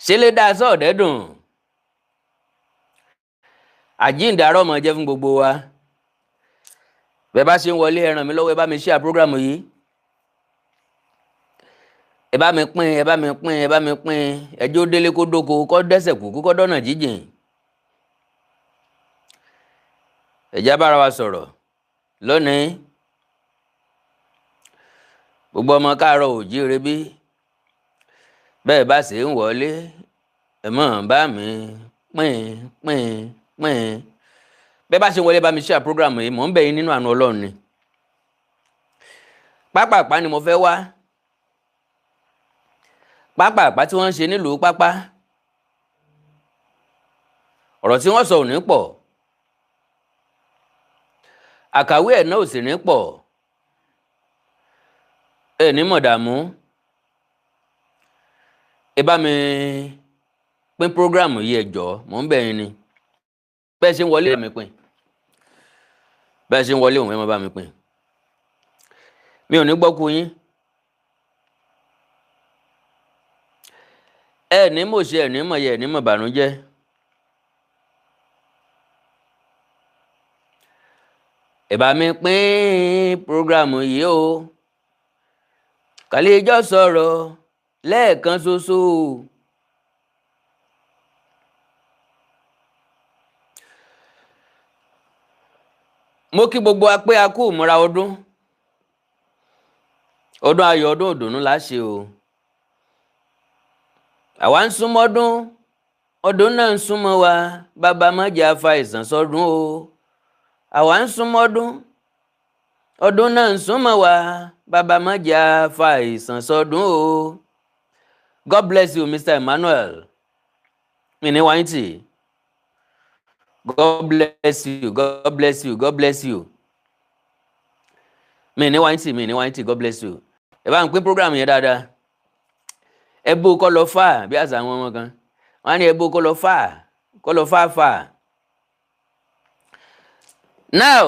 Ṣe lè dá sọ́ọ̀dẹ́ dùn. Àjíǹde arọ́mọ jẹ́ fún gbogbo wa. Bẹ́ẹ̀ bá ṣe ń wọlé, ẹ ràn mí lọ́wọ́, ẹ bá mi share program yìí, ẹ bá mi pín, ẹ bá mi pín, ẹ bá mi pín. Ẹjọ́ délé kó dóko, kó dẹ́sẹ̀ kú, kó dọ́nà jíjìn. Ẹ̀já bára wa sọ̀rọ̀ lónìí. Gbogbo ọmọ káàárọ̀ òjíire, bí bẹ́ẹ̀ bá ṣe ń wọlé, ẹ mọ̀ bá mi pín, pín, pín. Bẹ́ẹ̀ bá ṣe ń wọlé, bá mi share program yìí. Mò ń bẹ̀ yín nínú àánú Ọlọ́run ni. Pápápá ni mo fẹ́ wá, pápápá tí wọ́n ń ṣe nílùú pápá. Ọ̀rọ̀ tí wọ́n sọ ò ní pọ̀, àkàwé ẹ̀ náà ò sì ní pọ̀. Ẹ ní mọ̀dàmú, ẹ bá mi pín program yìí, ẹ jọ̀ọ́, mò ń bẹ̀ yín ni. Bẹ́ẹ̀ ṣe ń wọlé, ẹ mi pín. Bẹ́ẹ̀ ṣe ń wọlé òun, ẹ má bá mi pín. Mi ò ní gbọ́ ku yín. Ẹ ní mò ṣe, ẹ ní mọ̀ yẹ, ẹ ní mọ̀ bànújẹ́. Ẹ bá mi pín program yìí o, kàlejò sọ̀rọ̀ lẹ́ẹ̀kan ṣoṣo. Mo kí gbogbo wa pé a kú ìmúra ọdún, ọdún ayọ̀, ọdún ìdùnnú la ṣe o. Àwa ń súnmọ́ ọdún, ọdún náà ń súnmọ́ wa. Bàbá má jẹ́ afa ìsàn sọdún o. Àwa ń súnmọ́ ọdún, ọdún náà ń súnmọ́ wa. Bàbá má jẹ́ afa ìsàn sọdún o. God bless you, Mr. Emmanuel Miniwanti. God bless you, God bless you, God bless you. Miniwanti, Miniwanti, God bless you. Ẹ bá ń pín program yẹn dáadáa. Ẹ bó kọ́ lọ fà bí àṣà àwọn ọmọ kan wọ́n á ní ẹ bó kọ́ lọ fà, kọ́ lọ fà fà. Now,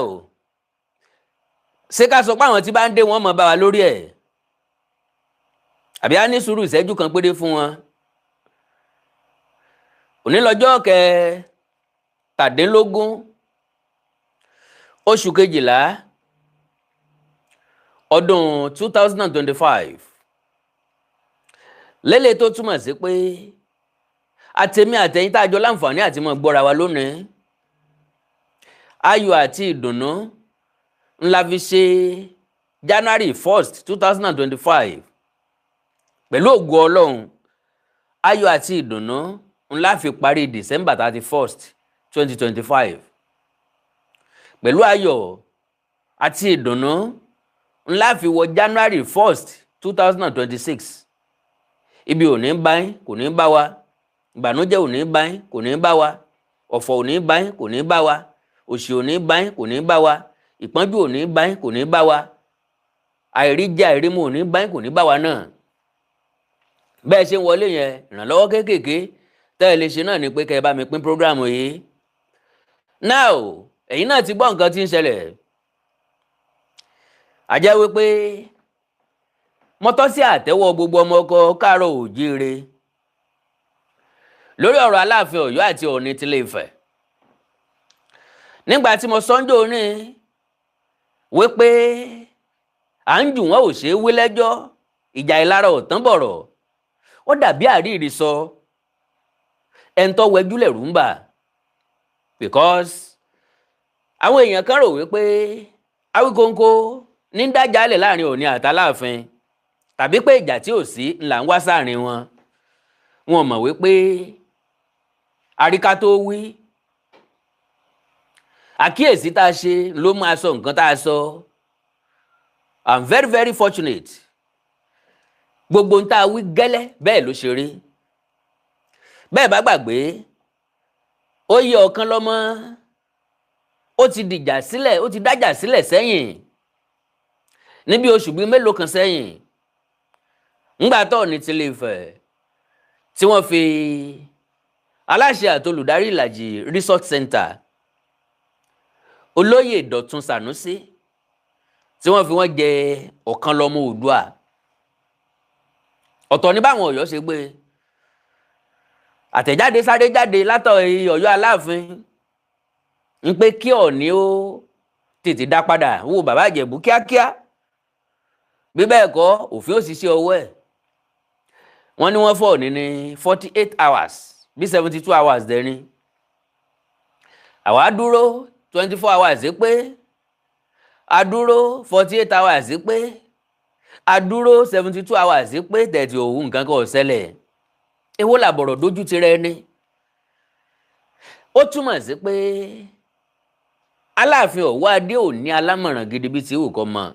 ṣé ká sọ pé àwọn tí bá ń dé wọn mọ̀ bá wa lórí ẹ̀, àbí á ní sùúrù ìṣẹ́jú kan péré fún wọn? Òní lọ́jọ́ kẹtàdínlógún oṣù kejìlá ọdún 2025, lélẹ̀ tó túmọ̀ sí pé àtẹ̀mí àtẹ̀yìn tá a jọ láǹfààní àti mọ̀ gbọ́ra wa lónìí, ayọ̀ àti ìdùnnú ńlá fi ṣe January 1st 2025. Pẹ̀lú ògo Ọlọ́run, ayọ̀ àti ìdùnnú ńlá fi parí December 31st 2025. Pẹ̀lú ayọ̀ àti ìdùnnú ńlá fi wọ January 1st 2026. Ibi ò ní bá yín, kò ní bá wa. Ìbànújẹ́ ò ní bá yín, kò ní bá wa. Ọ̀fọ̀ ò ní bá yín, kò ní bá wa. Òṣì ò ní bá yín, kò ní bá wa. Ìpọ́njú ò ní bá yín, kò ní bá wa. Àìríjẹ àìrímu ò ní bá yín, kò ní bá wa náà. Bẹ́ẹ̀ ṣe ń wọlé yẹn, ìrànlọ́wọ́ kéékèèké tẹ́ ẹ lè ṣe náà ni pé kẹ́ ẹ bá mi pín program yìí. Now, ẹ̀yin náà ti gbọ́ nǹkan tí ń ṣẹlẹ̀. Àjẹ́ wípé mọ́tọ́ sí àtẹ́wọ́ gbogbo ọmọ ọkọ káàárọ̀ òjíire lórí ọ̀rọ̀ Aláàfin Ọ̀yọ́ àti Ọọ̀ni tilé Ifẹ̀. Nígbà tí mo sọ́njọ́ ní wípé à ń jù wọ́n ò ṣeé wí lẹ́jọ́, ìjà ìlara ò tán bọ̀rọ̀, ó dàbí àríìrí sọ ẹni tó wẹjú lẹ̀rú ń bà, because àwọn èèyàn kan rò wípé Awíkonko ní dájálẹ̀ láàrin Ọọ̀ni àtàláàfin, tàbí pé ìjà tí ò sí ńlá ń wá sáàrin wọn. Wọn mọ̀ wípé àríká tó wí, àkíyèsí tá a ṣe ló máa sọ nǹkan tá a sọ. I'm very very fortunate. Gbogbo ń tá a wí gẹ́lẹ́ bẹ́ẹ̀ ló ṣe rí. Bẹ́ẹ̀ bá gbàgbé, ó yẹ ọ̀kan lọ́mọ, ó ti dìjà sílẹ̀, ó ti dájà sílẹ̀ sẹ́yìn níbi oṣù bíi mélòó kan sẹ́yìn, ńgbà tó ní tilé Ifẹ̀ tí wọ́n fi aláṣẹ àti olùdarí Ìlàjì Resort Center, olóyè Dọ̀tun Sànúsí, tí wọ́n fi wọ́n jẹ ọ̀kan lọ́mọ Oòduà. Ọ̀tọ̀ ní báwọn Ọ̀yọ́ ṣe gbé. Àtẹ̀jáde sáré jáde látọ̀ Ọ̀yọ́ Aláàfin ń pé kí Ọọ̀ni ó tètè dá padà owó Bàbá Ìjẹ̀bú kíákíá, bí bẹ́ẹ̀ kọ́, òfin ó sì ṣe ọwọ́ ẹ̀. Wọ́n ní wọ́n fọ́ Ọọ̀ni ní 48 hours bí 72 hours dẹ́rin. Àwa dúró 24 hours pé, a dúró 48 hours pé, a dúró 72 hours pé, tẹ̀tì òun nǹkan kan ò ṣẹlẹ̀. Èwo làbọ̀rọ̀ dójú ti rẹ ni? Ó túmọ̀ sí pé Aláàfin Ọ̀wọ́adé ò ní alámọ̀ràn gidi bíi ti wù kọ́ mọ́.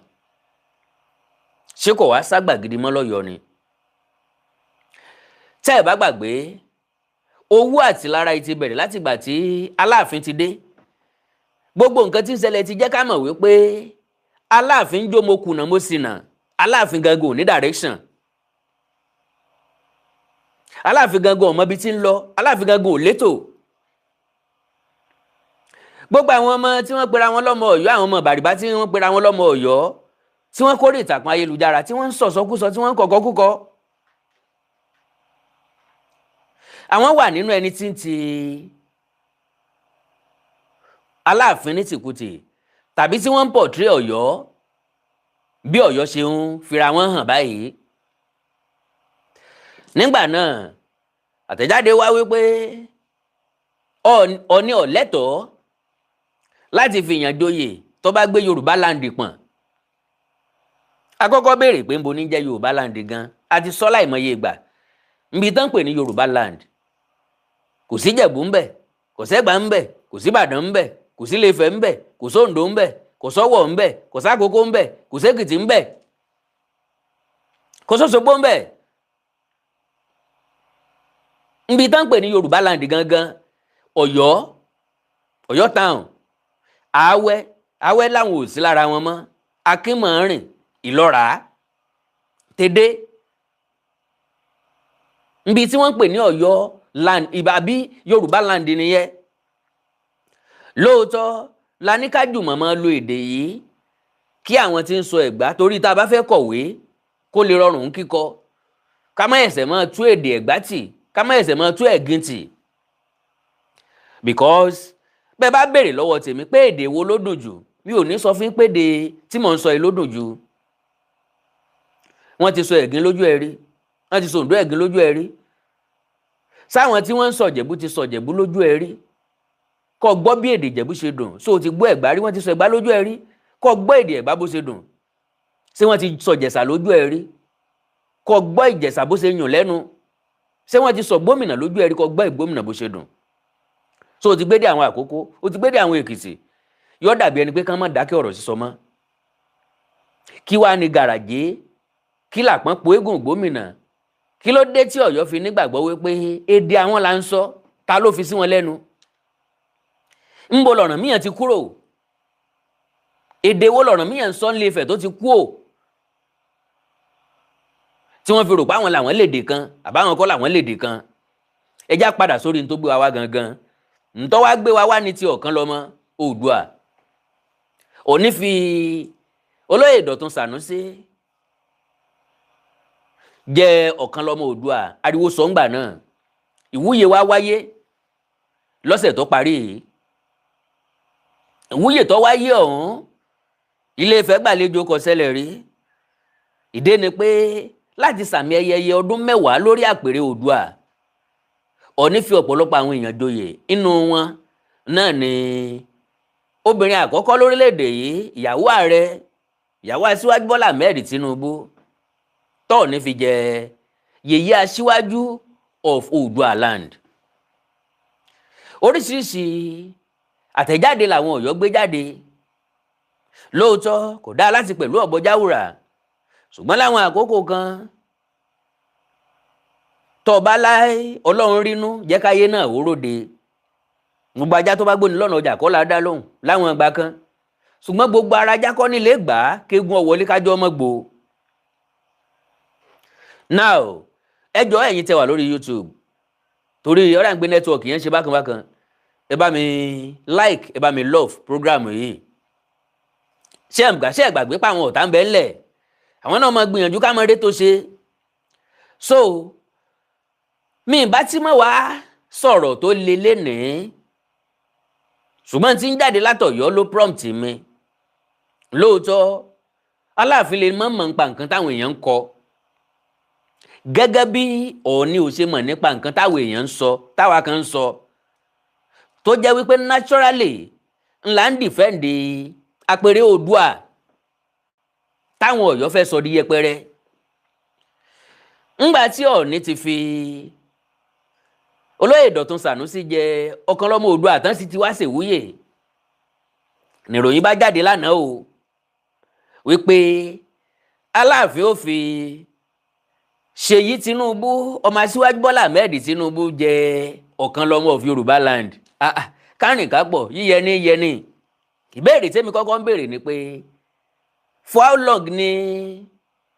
Ṣé kò wá ságbà gidi mọ́ lọ́yọ̀ọ́ ni? Tẹ́ ẹ̀ bá gbàgbé, owó àtìlára yìí ti bẹ̀rẹ̀ látìgbà tí Aláàfin ti dé. Gbogbo nǹkan tí ń ṣẹlẹ̀ ti jẹ́ ká mọ̀ wípé Aláàfin ń jó mo kùnà mo sì nà. Aláàfin gangan ò ní direction. Aláàfin gangan ò mọ ibi tí ń lọ. Aláàfin gangan ò létò. Gbogbo àwọn ọmọ tí wọ́n pera wọn lọ́mọ Ọ̀yọ́, àwọn ọmọ Bàrìbá tí wọ́n pera wọn lọ́mọ Ọ̀yọ́, tí wọ́n kórè ìtàkùn ayélujára, tí wọ́n ń sọ̀sọ́kúsọ, tí wọ́n ń kọ̀kọ́ kúkọ, àwọn wà nínú ẹni tí ń ti Aláàfin ní tìkùtì tàbí tí wọ́n ń portray Ọ̀yọ́ bí Ọ̀yọ́ ṣe ń fira wọn hàn báyìí. Nígbà náà, àtẹ̀jáde wá wípé Ọọ̀ni ò lẹ́tọ̀ọ́ láti fi ìyàn joyè tó bá gbé Yorùbá land pọ̀n. Akọ́kọ́ béèrè pé ń bo ní jẹ́ Yorùbá land gan. A ti sọ láìmọye ìgbà, nbi tán pè ní Yorùbá land, kò sí Jẹ̀bú ńbẹ̀, kò sẹ́gbà ńbẹ̀, kò sí Ìbàdàn ńbẹ̀, kò sí Ilé-Ifẹ̀ ńbẹ̀, kò sóńdó ńbẹ̀, kò sọ́wọ̀ ńbẹ̀, kò sákòókò ńbẹ̀, kò sékìtì ńbẹ̀, kò sóṣogbo ńbẹ̀. Nbi tán pè ní Yorùbá land gangan, Ọ̀yọ́, Ọ̀yọ́ town, Àwẹ́, Àwẹ́ làwọn ò sí lára wọn mọ́, Akínmọ̀ọ́rìn, Ìlọ́ra, Tèdè, nbi tí wọ́n ń pè ní Ọ̀yọ́ land ìbàbí Yorùbá land nìyẹn. Lóòótọ́ la ní ká jùmọ̀ máa lo èdè yìí kí àwọn tí ń sọ Ẹ̀gbá, torí tá a bá fẹ́ kọ̀wé kó lè rọrùn kíkọ, ká má ẹ̀sẹ̀ máa tú èdè Ẹ̀gbá tì, ká má ẹ̀sẹ̀ máa tú Ẹ̀gìn tì, because bẹ́ẹ̀ bá béèrè lọ́wọ́ tèmi pé èdè wo ló dùn jù, mi ò ní sọ fún pé èdè tí mò ń sọ yìí ló dùn jù. Wọ́n ti sọ Ẹ̀gìn lójú ẹ̀ rí, wọ́n ti sọ Oǹdó Ẹ̀gìn lójú ẹ̀ rí. Sáwọn tí wọ́n ń sọ Ìjẹ̀bú ti sọ Ìjẹ̀bú lójú ẹ̀ rí, kó gbọ́ bí èdè Ìjẹ̀bú ṣe dùn. So ti gbọ́ Ẹ̀gbá rí? Wọ́n ti sọ Ẹ̀gbá lójú ẹ̀ rí, kó gbọ́ èdè Ẹ̀gbá bó ṣe dùn. Ṣé wọ́n ti sọ Ìjẹ̀ṣà lójú ẹ̀ rí, kó gbọ́ Ìjẹ̀ṣà bó ṣe yùn lẹ́nu? Ṣé wọ́n ti sọ Gbómìnà lójú ẹ̀ rí, kó gbọ́ Ìgbómìnà bó ṣe dùn? So o ti gbé dé àwọn Àkókó, o ti gbé dé àwọn Èkìtì, yóò dàbí ẹni pé ká má dákẹ́ ọ̀rọ̀ sísọ mọ́. Kí wàá ní gàràjé? Kí làpọ́n po eégún Gbómìnà? Kí ló dé tí Ọ̀yọ́ fi nígbàgbọ́ wípé èdè àwọn là ń sọ? Ta ló fi sí wọn lẹ́nu? Ńbo lọ̀rànmíyàn ti kúrò? Èdè wo lọ̀rànmíyàn ń sọ nílé Ifẹ̀ tó ti kú ò tí wọ́n fi rò pé àwọn làwọn lédè kan, àbáwọn kọ́ làwọn lédè kan? Ẹ já padà sórí ní tó gbé wa wá gangan. Ntọ́ wá gbé wa wá ní ti ọ̀kan lọ́mọ Oòduà. Òní fi olóyè Dọ̀tun Sànúsí jẹ́ ọ̀kan lọ́mọ Oòduà. Ariwo sọ̀ngbà náà, ìwúyè wa wáyé lọ́sẹ̀ tó parí yìí. Ìwúyè tó wáyé ọ̀hún, Ilé Ifẹ̀ gbàlejò, kò ṣẹlẹ̀ rí. Ìdí ni pé láti sàmì ayẹyẹ ọdún 10 lórí àpèrè Oòduà, Ọọ̀ni fi ọ̀pọ̀lọpọ̀ àwọn èèyàn joyè. Inú wọn náà ni obìnrin àkọ́kọ́ lórílẹ̀‐èdè yìí, ìyàwó ààrẹ, ìyàwó aṣíwájú Bọ́lá Ahmed Tinubu, tọ́ọ̀ní fi jẹ yèyé aṣíwájú of Oòduà land. Oríṣiríṣi àtẹ̀jáde làwọn Ọ̀yọ́ gbé jáde. Lóòótọ́, kò dáa láti pẹ̀lú ọ̀bọ jáwùrà, ṣùgbọ́n láwọn àkókò kan tọ́ba láì Ọlọ́run rínú jẹ́ káyé náà ó ròde. Gbogbo ajá tó bá gbóni lọ́nà ọjà kọ́ la dá lóhùn láwọn ìgbà kan, ṣùgbọ́n gbogbo ara ajá kọ́ nílé gbà á kéegun ọ̀wọ́lé kájọ́ ọmọ gbò. Now, ẹ jọ̀ọ́, ẹ̀yin tẹ́ wà lórí YouTube, torí ọ̀rẹ́ à ń gbé network yẹn ṣe bákan bákan, ẹ bá mi like, ẹ bá mi love program yìí. Ṣé ẹ gbàgbé pa àwọn ọ̀tá ń bẹ ńlẹ̀? Àwọn náà máa gbìyànjú ká mọ eré tó ṣe. So mi ìbá tí mọ̀ wá Sọ̀rọ̀ tó le lénìí, ṣùgbọ́n tí ń jáde látọ̀yọ́ ló prompt mi. Lóòótọ́, Aláàfin lè mọ̀ mọ̀ nípa nǹkan táwọn èèyàn ń kọ, gẹ́gẹ́ bí Ọọ̀ni ò ṣe mọ̀ nípa nǹkan táwọn èèyàn ń sọ, táwa kan ń sọ, tó jẹ́ wípé naturally ńlá ń defend apẹ̀rẹ̀ Oòduà táwọn Ọ̀yọ́ fẹ́ sọ di yẹpẹrẹ. Ńgbà tí Ọọ̀ni ti fi olóyè Dọ̀tun Sànúsí jẹ Ọ̀kanlọ́mọ Oòduà tán, sì ti wá ṣèwúyè, nìròyìn bá jáde lánàá o wípé Aláàfin ó fi Ṣèyí Tinubu, ọmọ Aṣíwájú Bọ́lá Ahmed Tinubu, jẹ Ọ̀kanlọ́mọ of Yorùbá land. Ah, ah, kárìn kápọ̀ yíyẹni yẹni. Ìbéèrè tẹ́mi kọ́kọ́ ń béèrè ni pé, for how long ni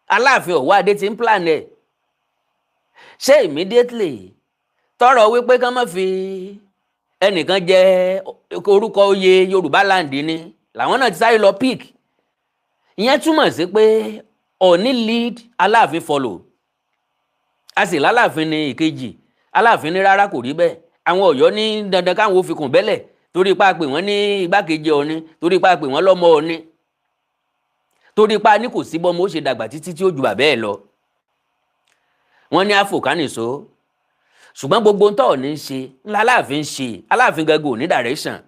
Aláàfin Ọ̀wọ́adé ti ń plan ẹ̀? Ṣé immediately tọrọ wípé kán má fi ẹnìkan jẹ orúkọ oyè Yorùbá land ni làwọn náà ti sáré lọ pick? Ìyẹn túmọ̀ sí pé Ọọ̀ni lead, Aláàfin follow. A sì lálàáfin ní ìkejì. Aláàfin ní rárá, kò rí bẹ́ẹ̀. Àwọn Ọ̀yọ́ ní dandan káwọn ò fi kùn bẹ́lẹ̀, torí pa pé wọ́n ní igbákejì Ọọ̀ni, torí pa pé wọ́n lọ́mọ Ọọ̀ni, torí pa ní kò sí bọ́mọ ó ṣe dàgbà títí tí ó ju bàbá ẹ̀ lọ. Wọ́n ní àfòkánìso, ṣùgbọ́n gbogbo ń tọ́ Ọọ̀ni ń ṣe ńlá Aláàfin ń ṣe. Aláàfin gangan ò ní direction.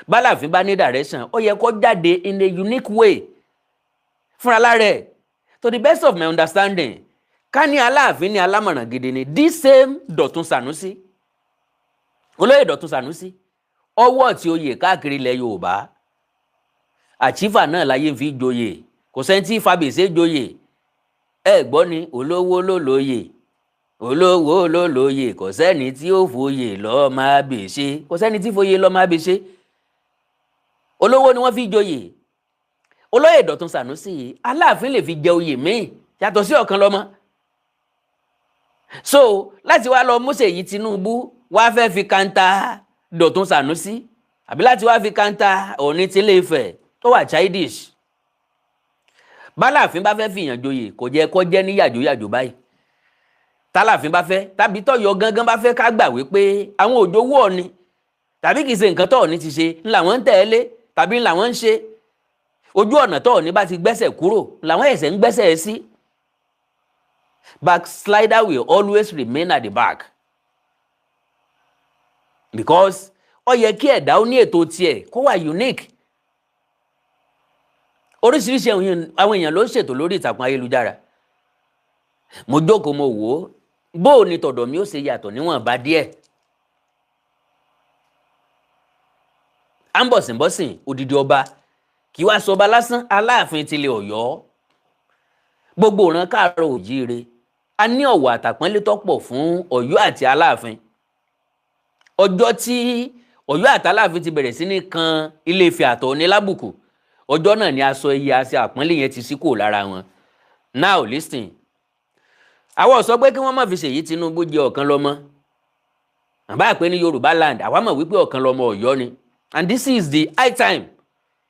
Báláàfin bá ní direction, ó yẹ kó jáde in a unique way fúnra lára ẹ̀. To the best of my understanding, ká ní Aláàfin ní alámọ̀ràn gidi ni, this same Dọ̀tun Sànúsí, olóyè Dọ̀tun Sànúsí, ọwọ́ tí oyè káàkiri ilẹ̀ Yorùbá, àchífà náà láyé ń fi joyè. Kò sẹ́ni tí fàbèsè joyè. Ẹ gbọ́ ni, olówó ló lóyè, olówó ló lóyè. Kò sẹ́ni tí ó foyè lọ́ọ́ máa bèṣe, kò sẹ́ni tí foyè lọ́ọ́ máa bèṣe. Olówó ni wọ́n fi joyè. Olóyè Dọ̀tun Sànúsì, Aláàfin lè fi jẹ oyè míì yàtọ̀ sí ọ̀kan lọ́mọ. So láti wá lọ mú Ṣèyí Tinubu wá fẹ́ fi counter Dọ̀tun Sànúsì, àbí láti wá fi counter Ọọ̀ni tílé Ifẹ̀, tó wà childish. Báláàfin bá fẹ́ fìyàn joyè, kò jẹ́ kó jẹ́ ní yàjóyàjó báyìí. Tálàfin bá fẹ́, tàbí tọ́yọ̀ gangan bá fẹ́, ká gbà wípé àwọn òjòwú Ọọ̀ni, tàbí kì í ṣe nǹkan tọ́ọ̀ni ti ṣe ńlá wọn ń tẹ̀lé, tàbí ńlá wọn ń ṣe. Ojú ọ̀nà tọ́ọ̀ni bá ti gbẹ́sẹ̀ kúrò làwọn ẹ̀sẹ̀ ń gbẹ́sẹ̀ sí. Backslider will always remain at the back, because ó yẹ kí ẹ̀dá ó ní ètò tiẹ̀, kó wà unique. Oríṣiríṣi àwọn èèyàn ló ń ṣètò lórí ìtàkùn ayélujára. Mo jókòó, mo wò ó, bó o ní tọ̀dọ̀ mi ó ṣe yàtọ̀ níwọ̀nba díẹ̀. À ń bọ̀sìnbọ̀sìn odidi ọba, kì í wá sọba lásán, Aláàfin tilẹ̀ Ọ̀yọ́, gbogbo ìran káàárọ̀ òjíire, a ní ọ̀wọ̀ àtàpọ́nlé tó pọ̀ fún Ọ̀yọ́ àti Aláàfin. Ọjọ́ tí Ọ̀yọ́ àtàláàfin ti bẹ̀rẹ̀ sí ní kan Ilé Ifẹ̀ àtọ̀ ní lábùkù, ọjọ́ náà ni aṣọ iye aṣọ àpọ́nlé yẹn ti sí kúrò lára wọn. Now listen, àwọn sọ pé kí wọ́n má fi Ṣèyí Tinubu jẹ ọ̀kan lọ́mọ àbá pé ní Yorùbá land. Àwa mọ̀ wípé ọ̀kan lọ́mọ Ọ̀yọ́ ni, and this is the high time.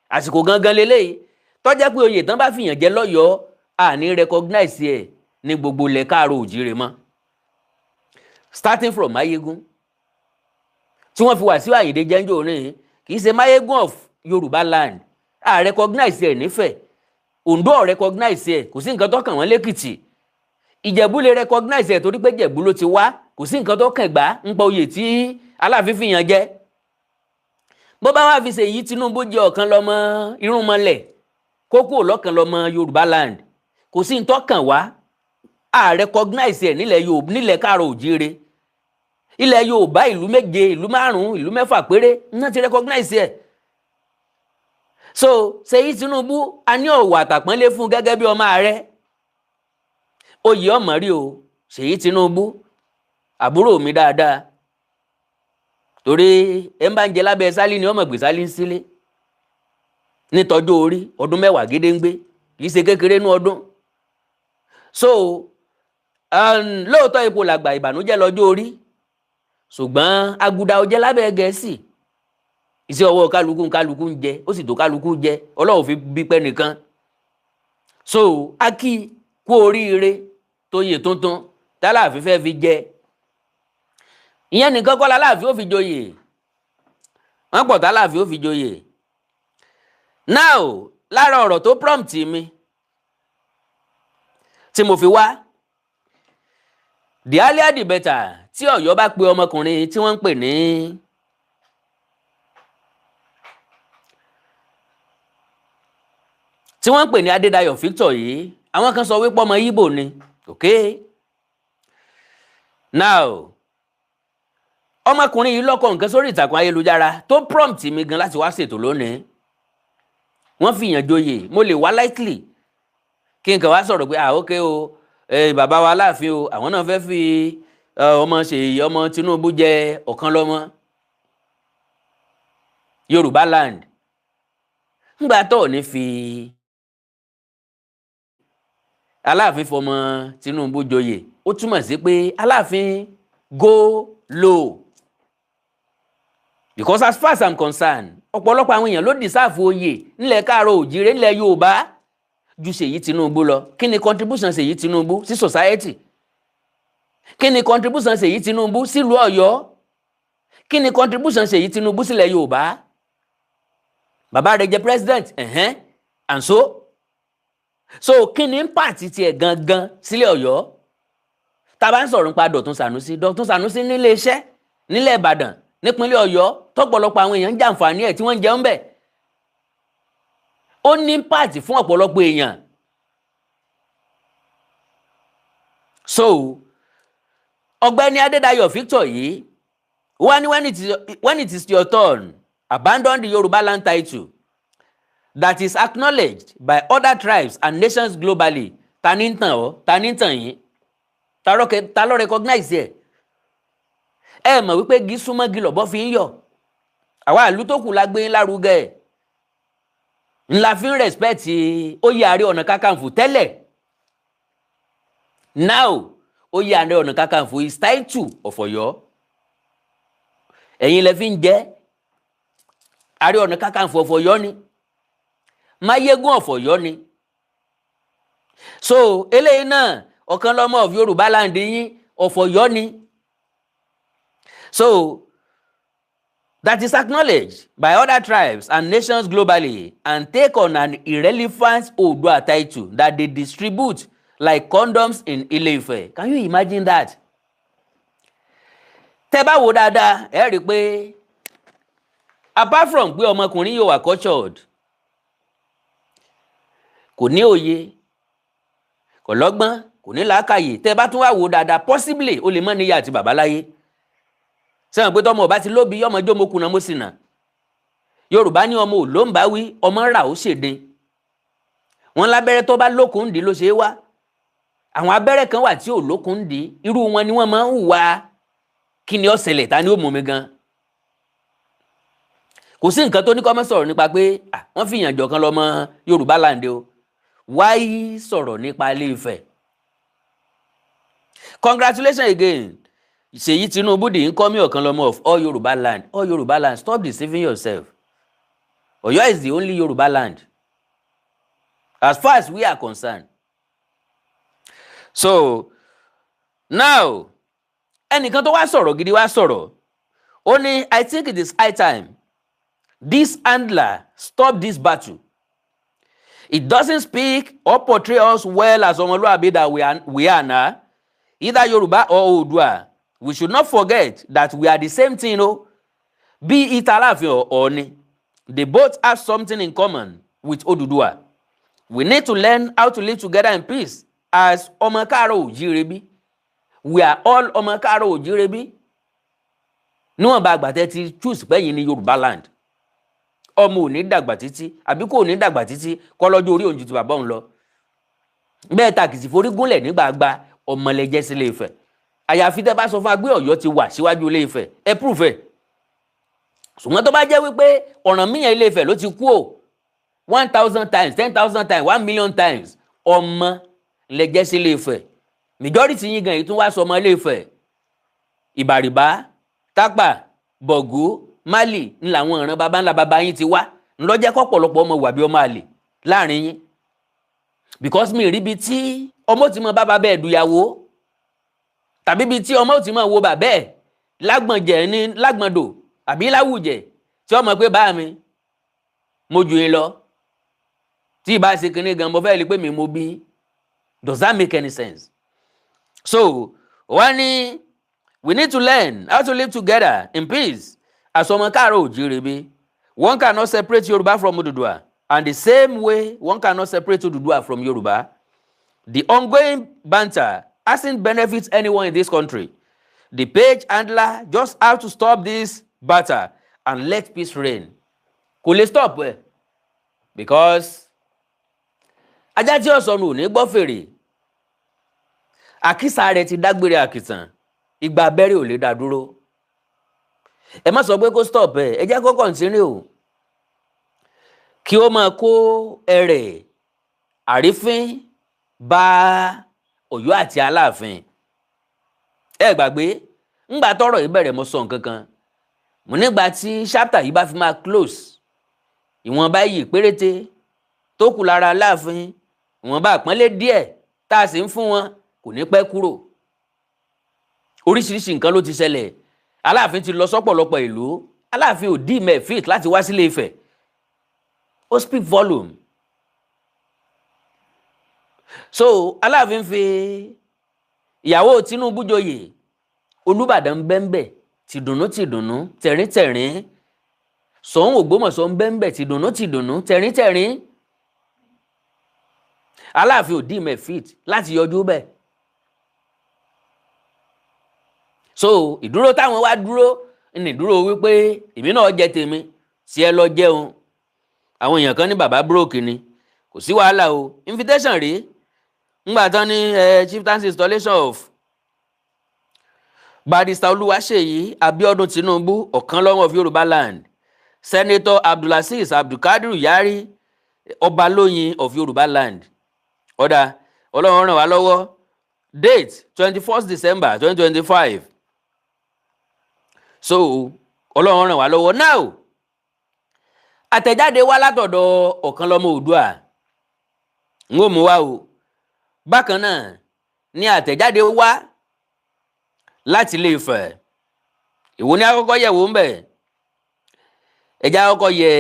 Àsìkò gangan leléyìí tó jẹ́ pé oyè tán bá fìyàn jẹ lọ́yọ̀ọ́, àní recognize ẹ̀ ní gbogbo ilẹ̀ káàró òjíire mọ́, starting from Mayegun tí wọ́n fi Wàsíù Àyìndé jẹ́njọ́ ní. Kì í ṣe Mayegun of Yorùbá land. À recognize ẹ̀ nífẹ̀ẹ́, Ondo ò recognize ẹ̀, kò sí nǹkan tó kàn wọ́n lẹ́kìtì. Ìjẹ̀bú lè recognize ẹ̀ torí pé Jẹ̀bú ló ti wá. Kò sí nǹkan tó kàn gbá ń pa oyè tí Aláàfin fìyàn jẹ. Bó bá wá fi Ṣèyí Tinubu jẹ ọ̀kan lọ́mọ irúnmọlẹ̀, kókó lọ́kàn lọ́mọ Yorùbá land, kò sí nǹkan tó kàn wá. À recognize ẹ̀ nílẹ̀ Yorùbá, nílẹ̀ káàrọ̀ òjíire. Ilẹ̀ Yorùbá, ìlú méje, ìlú márùn-ún, ìlú mẹ́fà péré náà ti recognize ẹ̀. So Ṣèyí Tinubu, a ní ọ̀wọ̀ àtàpọ́nlé fún gẹ́gẹ́ bí ọmọ ààrẹ. Oyè ọmọ rí o, Ṣèyí Tinubu, àbúrò mi dáadáa, torí ẹ ń bá ń jẹ lábẹ́ sálí ni ọmọ gbé sálí ń sílé. Nítọ́jú orí, ọdún 10 gédéǹgbé, kì í ṣe kékeré nú ọdún. So lóòótọ́ ipò làgbà, ìbànújẹ́ lọ́jọ́ orí, ṣùgbọ́n àgùdà ò jẹ́ lábẹ́ Gẹ̀ẹ́sì. Iṣẹ́ ọwọ́ kálukú kálukú ń jẹ, ó sì tó kálukú jẹ. Ọlọ́run fi bí pẹ́ nìkan. So a kí kú oríire tó yè tuntun tálàfin fẹ́ fi jẹ. Ìyẹn nìkan kọ́ l'Aláàfin ó fi joyè, wọ́n pọ̀ t'Aláàfin ó fi joyè. Now, lára ọ̀rọ̀ tó prompt mi tí mo fi wá, the earlier the better, tí Ọ̀yọ́ bá pe ọmọkùnrin tí wọ́n ń pè ní Adédayọ̀ Victor yìí, àwọn kan sọ wípé ọmọ Ìgbò ni. Okay, now ọmọkùnrin yìí lọ́kọ̀ nǹkan sórí ìtàkùn ayélujára tó prompt mi gan láti wá ṣètò lónìí. Wọ́n fi yàn joyè, mo lè wá lightly kí n kàn wá sọ̀rọ̀ pé, ah, ok o, bàbá wa Aláàfin o, àwọn náà fẹ́ fi ọmọ Ṣèyí, ọmọ Tinubu jẹ ọ̀kan lọ́mọ Yorùbá land. Ńgbà tó ní fi Aláàfin fọmọ Tinubu joyè, ó túmọ̀ sí pé Aláàfin go low, because as far as I'm concerned, ọ̀pọ̀lọpọ̀ àwọn èèyàn ló deserve oyè nílẹ̀ káàárọ̀ òjìrè, nílẹ̀ Yorùbá, ju Ṣèyí Tinubu lọ. Kí ni contribution Ṣèyí Tinubu sí society? Kí ni contribution Ṣèyí Tinubu sílùú Ọ̀yọ́? Kí ni contribution Ṣèyí Tinubu sílẹ̀ Yorùbá? Bàbá rẹ̀ jẹ́ president, ẹ̀hẹ́n, and so kí ni impact tiẹ̀ gangan sílẹ̀ Ọ̀yọ́? Tá a bá ń sọ̀rọ̀ nípa Dọ̀tun Sànúsí, Dọ̀tun Sànúsí nílé iṣẹ́ nílẹ̀ Ìbàdàn, nípínlẹ̀ Ọ̀yọ́, tọ́pọ̀lọpọ̀ àwọn èèyàn ń jàǹfààní ẹ̀ tí wọ́n ń jẹun bẹ̀. Ó ní impact fún ọ̀pọ̀lọpọ̀ èèyàn. So ọ̀gbẹ́ni Adédayọ̀ Victor yìí wá ní, when it is your turn, abandon the Yorùbá land title that is acknowledged by other tribes and nations globally. Ta ní ń tàn ọ́? Ta ní ń tàn yín? Ta ló recognize ẹ̀? Ẹ mọ̀ wípé igi súnmọ́ igi lọ̀bọ fi ń yọ̀. Àwa ìlú tó kù la gbé lárugẹ ńlá fi ń respect oyè Ààrẹ Ọ̀nà Kakanfò tẹ́lẹ̀. Now, oyè Ààrẹ Ọ̀nà Kakanfò is title of Ọ̀yọ́. Ẹ̀yin lẹ fi ń jẹ́ Ààrẹ Ọ̀nà Kakanfò of Ọ̀yọ́ ni, Máyégún of Ọ̀yọ́ ni. So eléyìí náà, ọ̀kan lọ́mọ of Yorùbá land yín, of Ọ̀yọ́ ni. So that is acknowledged by other tribes and nations globally and take on an irrelevant Oodua title that they distribute like condoms in Ile-Ife. Can you imagine that? Tẹ́ bá wo dáadáa, ẹ rí i pé apart from pé ọmọkùnrin yóò wà cultured, kò ní òye, kò lọ́gbọ́n, kò ní làákàyè. Tẹ́ bá tún wá wò dáadáa, possibly ó lè má níyà àti bàbá láyé. Sẹ́wọ̀n pé tọmọ ọba ti lóbi, ọmọ jómo kùnà mo sì nà. Yorùbá ní ọmọ ò ló ń bá wí, ọmọ rà ó ṣèdè wọn lábẹ́rẹ́ tó bá lókun dì ló ṣe é wá. Àwọn abẹ́rẹ́ kan wà tí ò lókun dì, irú wọn ni wọ́n máa ń hùwà. Kí ni ó ṣẹlẹ̀? Ta ni ó mú mi gan? Kò sí nǹkan tó ní kọ́ mọ́ sọ̀rọ̀ nípa pé wọ́n fi ìyànjọ kan lọ́mọ Yorùbá land o. Wáyé sọ̀rọ̀ nípa Ilé Ifẹ̀. Congratulations again, Ṣèyí Tinubu, the incoming Ọ̀kanlọ́mọ of all Yorùbá land. All Yorùbá land, stop deceiving yourself. Ọ̀yọ́ is the only Yorùbá land as far as we are concerned. So now, ẹnìkan tó wá sọ̀rọ̀ gidi wá sọ̀rọ̀, ó ní, "I think it is high time this handler stop this battle. It doesn't speak or portray us well as ọmọlúwàbí that we are now, either Yorùbá or Oòduà. We should not forget that we are the same thing o. Be it Aláàfin or Ọọ̀ni, they both have something in common with Odùduwà. We need to learn how to live together in peace as ọmọ káàárọ̀ òjíire bí. We are all ọmọ káàárọ̀ òjíire bí." Níwọ̀n bá àgbàtẹ́ ti choose pẹ́yìn ní Yorùbá land, ọmọ ò ní dàgbà títí, àbí kò ní dàgbà títí kọ́ lọ́jọ́ orí òun ju ti bàbá òun lọ. Bẹ́ẹ̀ tàkìtì forí gúnlẹ̀ nígbàgbà ọmọlẹ́jẹ́ sílé Ifẹ̀, àyàfi tẹ́ bá sọ fún wa pé Ọ̀yọ́ ti wà síwájú Ilé Ifẹ̀, ẹ proof ẹ̀. Ṣùgbọ́n tó bá jẹ́ wípé Ọ̀rànmíyàn Ilé Ifẹ̀ ló ti kú o, 1,000 times, 10,000 times, 1 million times, ọmọ lẹ́jẹ́ sí Ilé Ifẹ̀. Majority yín gan yìí tún wá sọ ọmọ Ilé Ifẹ̀. Ìbàrìbá, Tápà, Bọ̀gú, Málì ńlá àwọn ìran baba ńlá baba yín ti wá, ńlọ́jẹ́ kọ́pọ̀lọpọ̀ ọmọ wà bí ọmọ àlè láàrin yín, because mi rí ibi tí ọmọ ti mọ bàbá bẹ́ẹ̀ dùyàwó, tàbí ibi tí ọmọ ti mọ wo bàbá ẹ̀. Lágbọ̀njẹ̀ ní lágbọ̀ndò àbí láwùjẹ̀ tí ó mọ̀ pé bá mi mo jù yín lọ, tí ìbá ṣe kinní gan, mo fẹ́ lè pé mi mo bí. Does that make any sense? So wọ́n ní we need to learn how to live together in peace as ọmọ káàárọ̀ òjíire. One cannot separate Yoruba from Oduduwa, and the same way one cannot separate Oduduwa from Yoruba. The ongoing banter hasn't benefit anyone in this country. The page handler just have to stop this banter and let peace reign. Kò lè stop ẹ, because ajá tí ó sọnù ò ní gbọ́ fèrè. Àkísà rẹ̀ ti dágbére àkìtàn, ìgbà abẹ́rẹ́ ò lè dá dúró. Ẹ má sọ pé kó stop ẹ, ẹ jẹ́ kó continue o, kí ó máa kó ẹrẹ̀ àrífín bá Ọ̀yọ́ àti Aláàfin. Ẹ gbàgbé ńgbà tọ́rọ̀ yìí bẹ̀rẹ̀, mo sọ nǹkan kan. Mo nígbà tí chapter yìí bá fi máa close, ìwọ̀nba iyì péréte tó kù lára Aláàfin, ìwọ̀nba àpọ́nlé díẹ̀ tá a sì ń fún wọn, kò ní pẹ́ kúrò. Oríṣiríṣi nǹkan ló ti ṣẹlẹ̀. Aláàfin ti lọ sọ́pọ̀lọpọ̀ ìlú, Aláàfin ò deem it fit láti wá sílé Ifẹ̀. Ó speak volume. So Aláàfin fi ìyàwó Tinubu joyè, Olúbàdàn bẹ́ńbẹ̀ tìdùnnú tìdùnnú, tẹ̀rín tẹ̀rín. Ṣọ̀ún Ògbómọ̀ṣọ́ ń bẹ́ńbẹ̀ tìdùnnú tìdùnnú, tẹ̀rín tẹ̀rín. Aláàfin ò deem it fit láti yọjú bẹ́ẹ̀. So ìdúró táwọn wá dúró ní ìdúró wípé èmi náà jẹ tèmi tí ẹ lọ jẹun. Àwọn èèyàn kan ní bàbá broke ni, kò sí wàhálà o. Invitation rèé ńgbà tán ní chieftaincy installation of Barrister Olúwaṣèyí Abíọ́dún Tinubu, Ọ̀kànlọ́mọ of Yorùbá land, Senator Abdulaziz Abdulkadir Yari, Ọbalóyin of Yorùbá land. Ọ̀dà, Ọlọ́run ràn wá lọ́wọ́. Date, 21st December 2025. So Ọlọ́run ràn wá lọ́wọ́. Now, àtẹ̀jáde wá látọ̀dọ̀ Ọ̀kànlọ́mọ Oòduà, ń ó mú wá o. Bákan náà ní àtẹ̀jáde wá láti Ilé Ifẹ̀. Ìwo ní àkọ́kọ́ yẹ̀wò ń bẹ̀? Ẹ̀já àkọ́kọ́ yẹ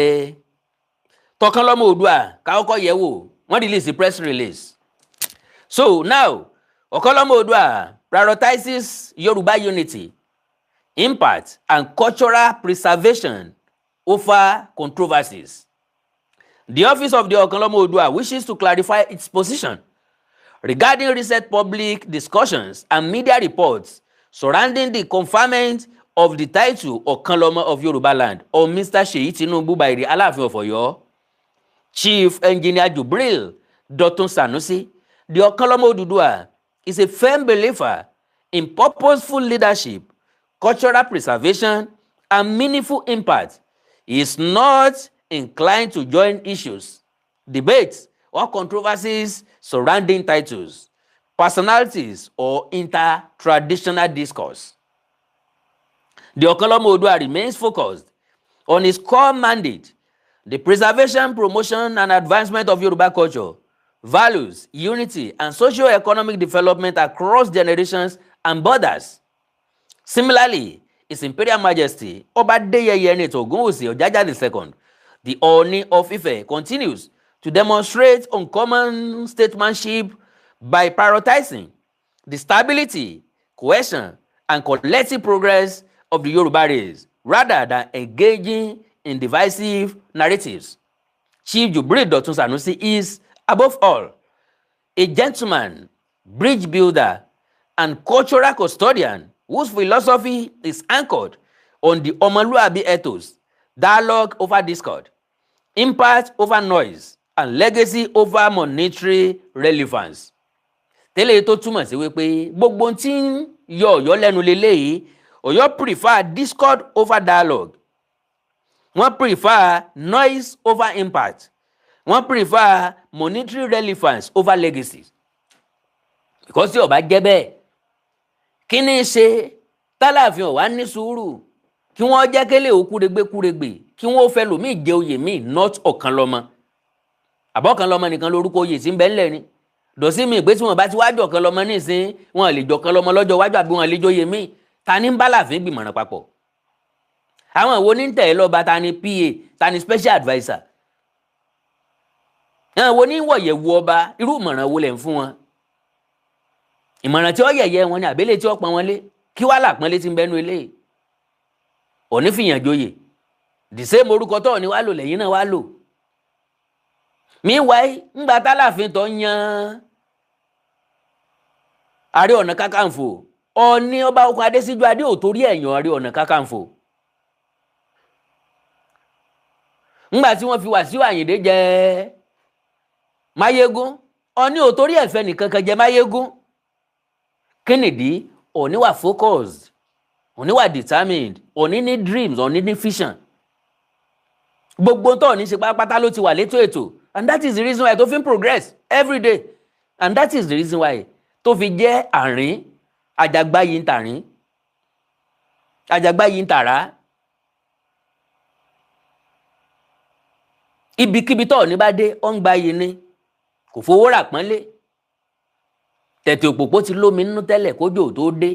tọ̀kànlọ́mọ Oòduà, kákọ́kọ́ yẹ̀ wò. Wọ́n release press release. So now, Ọ̀kànlọ́mọ Oòduà prioritizes Yorùbá unity, impact and cultural preservation over controversies. The office of the Ọ̀kànlọ́mọ Oòduà wishes to clarify its position regarding recent public discussions and media reports surrounding the conferment of the title Ọ̀kànlọ́mọ of Yoruba land on Mr. Seyi Tinubu by the Aláàfin of Ọ̀yọ́, Chief Engineer Jubril Dotun Sanusi. The Ọ̀kànlọ́mọ Oòduà is a firm believer in purposeful leadership, cultural preservation, and meaningful impact. He is not inclined to join issues, debates, or controversies surrounding titles, personalities, or inter-traditional discourse. The Okanlomo Oodua remains focused on his core mandate, the preservation, promotion, and advancement of Yoruba culture, values, unity, and socio-economic development across generations and borders. Similarly, His Imperial Majesty Ọba Adéyẹyè Ẹnìtàn Ògúnwùsì Ọ̀jájá II, the Ooni of Ife, continues to demonstrate uncommon statesmanship by prioritizing the stability, cohesion, and collective progress of the Yoruba race rather than engaging in divisive narratives. Chief Jubril Dotun Sanusi is, above all, a gentleman, bridge builder, and cultural custodian whose philosophy is anchored on the Omoluabi ethos, dialogue over discord, impact over noise, and legacy over monetary relevance. Tẹ́lẹ̀ tó túmọ̀ sí wípé gbogbo ohun tí ń yọ Ọ̀yọ́ lẹ́nu leléyìí. Ọ̀yọ́ prefer discord over dialogue, wọ́n prefer noise over impact, wọ́n prefer monetary relevance over legacy, because tí ó bá jẹ́ bẹ́ẹ̀, kí ni í ṣe tálàfin ọ̀wá ní sùúrù kí wọ́n jẹ́ kélé ó kúregbé kúregbè, kí wọ́n fẹ́ lòmíì jẹ oyè míì, not Ọ̀kànlọ́mọ? Àbọ̀kànlọ́mọ nìkan lórúkọ oyè tí ń bẹ ńlẹ̀ ni dọ̀sí mi pé tí wọ́n bá ti wájú Ọ̀kànlọ́mọ nísìn, wọn lè jọ̀kànlọ́mọ lọ́jọ́ iwájú, àbí wọn lè jóyè míì. Ta ní ń bá Aláàfin gbìmọ̀ràn papọ̀? Àwọn wo ní ń tẹ̀lé lọ́ba? Ta ni PA? Ta ni special adviser? Àwọn wo ní ń wọ̀yẹ̀wò ọba? Irú ìmọ̀ràn wo lẹ̀ ń fún wọn? Ìmọ̀ràn tí ó yẹ̀yẹ́ wọn ni àbẹ́lẹ̀ tí ó pọn wọn lé? Kí wàá làpọ́nlé tí ń bẹ́nu eléyìí? Òní fìyàn joyè, the same orúkọ tó ní wàá lò lẹ́yìn náà wàá lò. Meanwhile, ńgbà tálàfin tó yan Ààrẹ Ọ̀nà Kakanfò, Ọọ̀ni, ọba okun Adésíjú Adé ò torí ẹ̀yàn Ààrẹ Ọ̀nà Kakanfò. Ńgbà tí wọ́n fi Wàsíù Àyìndé jẹ Máyégún, Ọọ̀ni ò torí ẹ̀fẹ́ nìkan kan jẹ Máyégún. Kí nìdí? Ọọ̀ni wà focused, Ọọ̀ni wà determined, Ọọ̀ni ní dreams, Ọọ̀ni ní vision. Gbogbo tó ní ṣe pátápátá ló ti wà létò ètò, and that is the reason why tó fi ń progress every day, and that is the reason why tó fi jẹ́ àrín àjàgbá yìí ń tàrín, àjàgbá yìí ń tàrá. Ibikíbi tó ní bá dé, ó ń gba yìí ni, kò fowó rà pọ́nlé. Tẹ̀tẹ̀ òpópó ti lómi nínú tẹ́lẹ̀ kójò tó dé,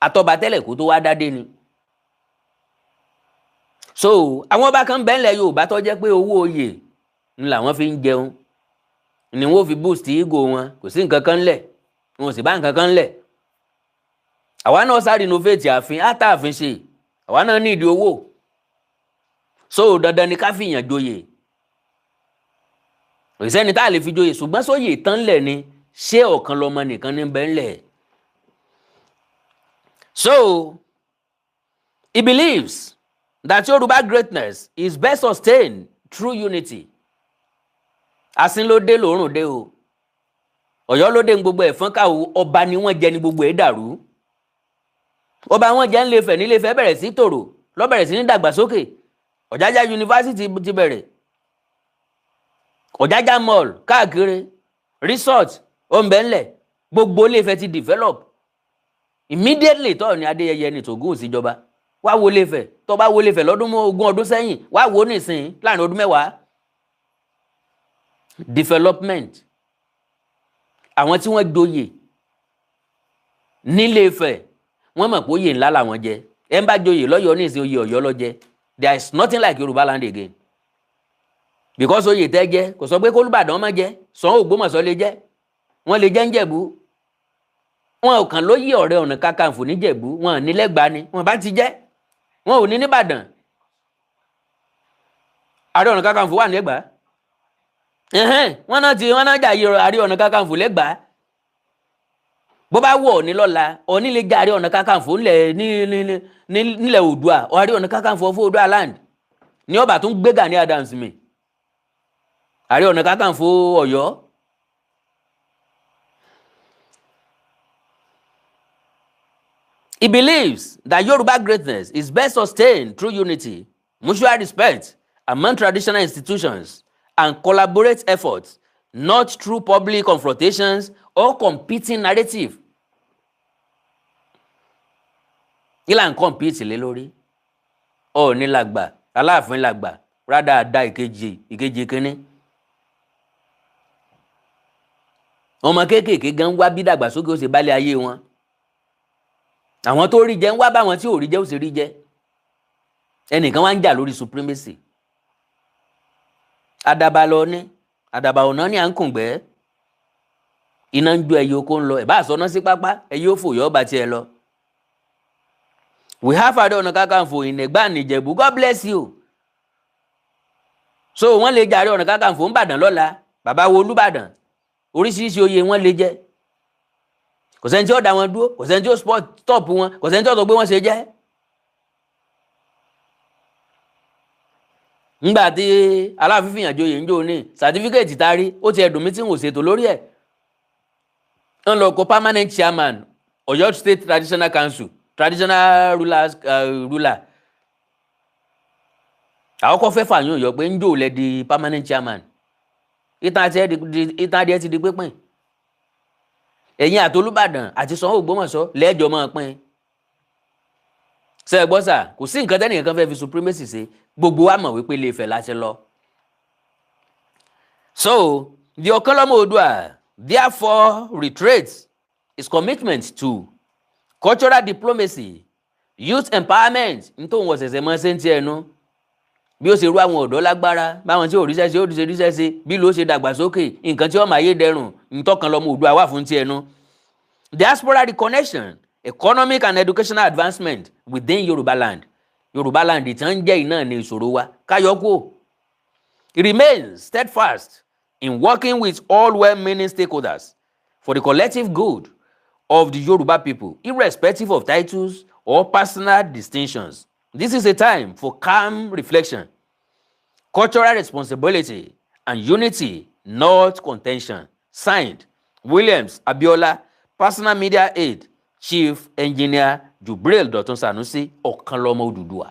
àtọ́ba tẹ́lẹ̀ kó tó wá dádé ni. So àwọn ọba kan bẹ́ẹ̀ Yorùbá tó jẹ́ pé owó oyè ń làwọn fi ń jẹun, ni wọ́n fi boost ego wọn. Kò sí nǹkan kan ńlẹ̀, wọn ò sì bá nǹkan kan ńlẹ̀. Àwa náà sáré renovate ààfin, á tá ààfin ṣe, àwa náà ní ìdí owó. So dandan ni ká fìyàn joyè. Kò sẹ́ni tá a lè fi joyè, ṣùgbọ́n sóyè tán lẹ̀ ni, ṣé ọ̀kan lọmọ nìkan ní bẹ́ẹ̀ ńlẹ̀? So he believes that Yoruba greatness is best sustained through unity. Asín ló dé, lòórùn dé o, Ọ̀yọ́ ló dé ní gbogbo ẹ̀fọn ká o. Ọba ni wọ́n jẹ ní gbogbo ẹ̀ dàrú. Ọba wọn jẹ́ ńlẹ̀fẹ̀, nílẹ̀fẹ̀ bẹ̀rẹ̀ sí tòrò, ló bẹ̀rẹ̀ sí ní dàgbàsókè. Ọ̀jájá yunifásitì ti bẹ̀rẹ̀, Ọ̀jájá mall káàkiri, resort òǹbẹ̀ńlẹ̀, gbogbo Ilé-Ifẹ̀ ti develop immediately. Tọ́ ni Adéyẹyẹ ní tògún síjọba. Wá wo Ilé-Ifẹ̀, tó bá wo Ilé-Ifẹ̀ lọ́dún 20 ọdún sẹ́yìn, wá wo nísìnyí láàrin ọdún 10. Development. Àwọn tí wọ́n joyè nílé-Ifẹ̀, wọ́n mọ̀ pé oyè ńlá làwọn jẹ. Ẹ ń bá joyè lọ́yọ̀ọ́ ní ìsìn, oyè Ọ̀yọ́ ló jẹ. There is nothing like Yorùbá land again, because oyè tẹ́ jẹ kò sọ pé k'Olúbàdàn má jẹ, Ṣọ̀ún Ògbómọ̀ṣọ́ lè jẹ, wọ́n lè jẹ́ ń Jẹ̀bú. Wọn ò kàn lóyè Ọ̀rẹ́ Ọ̀nà Kakanfò níjẹ̀bú, wọn ò ní Lẹ́gbàá ni wọn bá ti jẹ́, wọn ò ní nìbàdàn. Ààrẹ Ọ̀nà Kakanfò wà ní Ẹ̀gbá. Wọn náà ti wọn náà jà yí Ààrẹ Ọ̀nà Kakanfò lẹ́gbàá. Bó bá wọ̀ ní lọ́la, Ọ̀ní lè jẹ́ Ààrẹ Ọ̀nà Kakanfò nílẹ̀ Oòduà, Ààrẹ Ọ̀nà Kakanfò fún Oòduà land ní ọba tó ń gbé Gani Adams mi, Ààrẹ Ọ̀nà Kakanfò Ọ̀yọ́. He believes that Yoruba greatness is best sustained through unity, mutual respect among traditional institutions, and collaborate efforts, not through public confrontations or competing narrative. Kí là ń compete lé lórí? Ọọ̀ni làgbà, Aláàfin làgbà, rádaràda ìkejì ìkejì kínní. Ọmọ kéékèèké gan wá bí dàgbàsókè ó ṣe bálé ayé wọn. Àwọn tó rí jẹ ń wá báwọn tí ò rí jẹ ó sì rí jẹ. Ẹnìkan wá ń jà lórí supremacy. Àdàbà lọ ní àdàbà ọ̀nà ní à ń kùngbẹ́. Iná ń jó ẹyẹ oko ń lọ, ẹ̀ bá àsọná sí pápá, ẹyẹ ó fò yọ ọba tiẹ̀ lọ. We have Ààrẹ Ọ̀nà Kakanfò in Ẹ̀gbá and Ìjẹ̀bú. God bless you. So wọ́n lè jẹ Ààrẹ Ọ̀nà Kakanfò ń Bàdàn lọ́la, bàbá wo Olúbàdàn, oríṣiríṣi oyè wọ́n lè jẹ. Kò sẹ́ni tí ó dá wọn dúró, kò sẹ́ni tí ó stop wọn, kò sẹ́ni tí ó sọ pé wọ́n ṣe jẹ́. Ńgbà tí Aláàfin fìyàn joyè ń jò ní sàtífíkẹ́ẹ̀tì tá a rí, ó ti ẹ̀dùn mí tí n ò ṣètò lórí ẹ̀. Ń lọ kó permanent chairman Ọ̀yọ́ State Traditional Council, traditional rulers, ruler. Àwọn kọ́ fẹ́ fààyàn yọ pé ń jò lẹ di permanent chairman. Ìtàn adìẹ ti di pínpín. Ẹ̀yin àtolúbàdàn àti Ṣọ̀ún Ògbómọ̀ṣọ́ lẹ́jọ́ máa pín. Ṣe é gbọ́ sà? Kò sí nǹkan tẹ́nìkan kan fẹ́ fi supremacy ṣe. Gbogbo wa mọ̀ wípé Ilé-Ifẹ̀ láti lọ. So the Ọ̀kànlọ́mọ Oòduà therefore reiterates his commitment to cultural diplomacy. Youth empowerment ní tóun ọ̀sẹ̀sẹ̀ mọ́ ṣe ń tiẹ̀ nu, bí ó ṣe rú àwọn ọ̀dọ́ lágbára, báwọn tí ò ríṣẹ́ ṣe ó ṣe ríṣẹ́ ṣe, bí ló ṣe dàgbàsókè, nǹkan tí ó máa yé dẹrùn ntọ́kan lọ́mọ Oòduà wà fún tiẹ̀ nu. Diaspora reconnection, economic and educational advancement within Yorùbá land. Yorùbá land tí wọ́n ń jẹ́ iná ní ìṣòro wa káyọ́kù. It remains steadfast in working with all well-meaning stakeholders for the collective good of the Yoruba people, irrespective of titles or personal distinctions. This is a time for calm reflection, cultural responsibility, and unity, not contention. Signed, Williams Abiola, personal media aide, Chief Engineer Jubril Dọ̀tun Sanusi, Ọ̀kanlọ́mọ Odùduwà.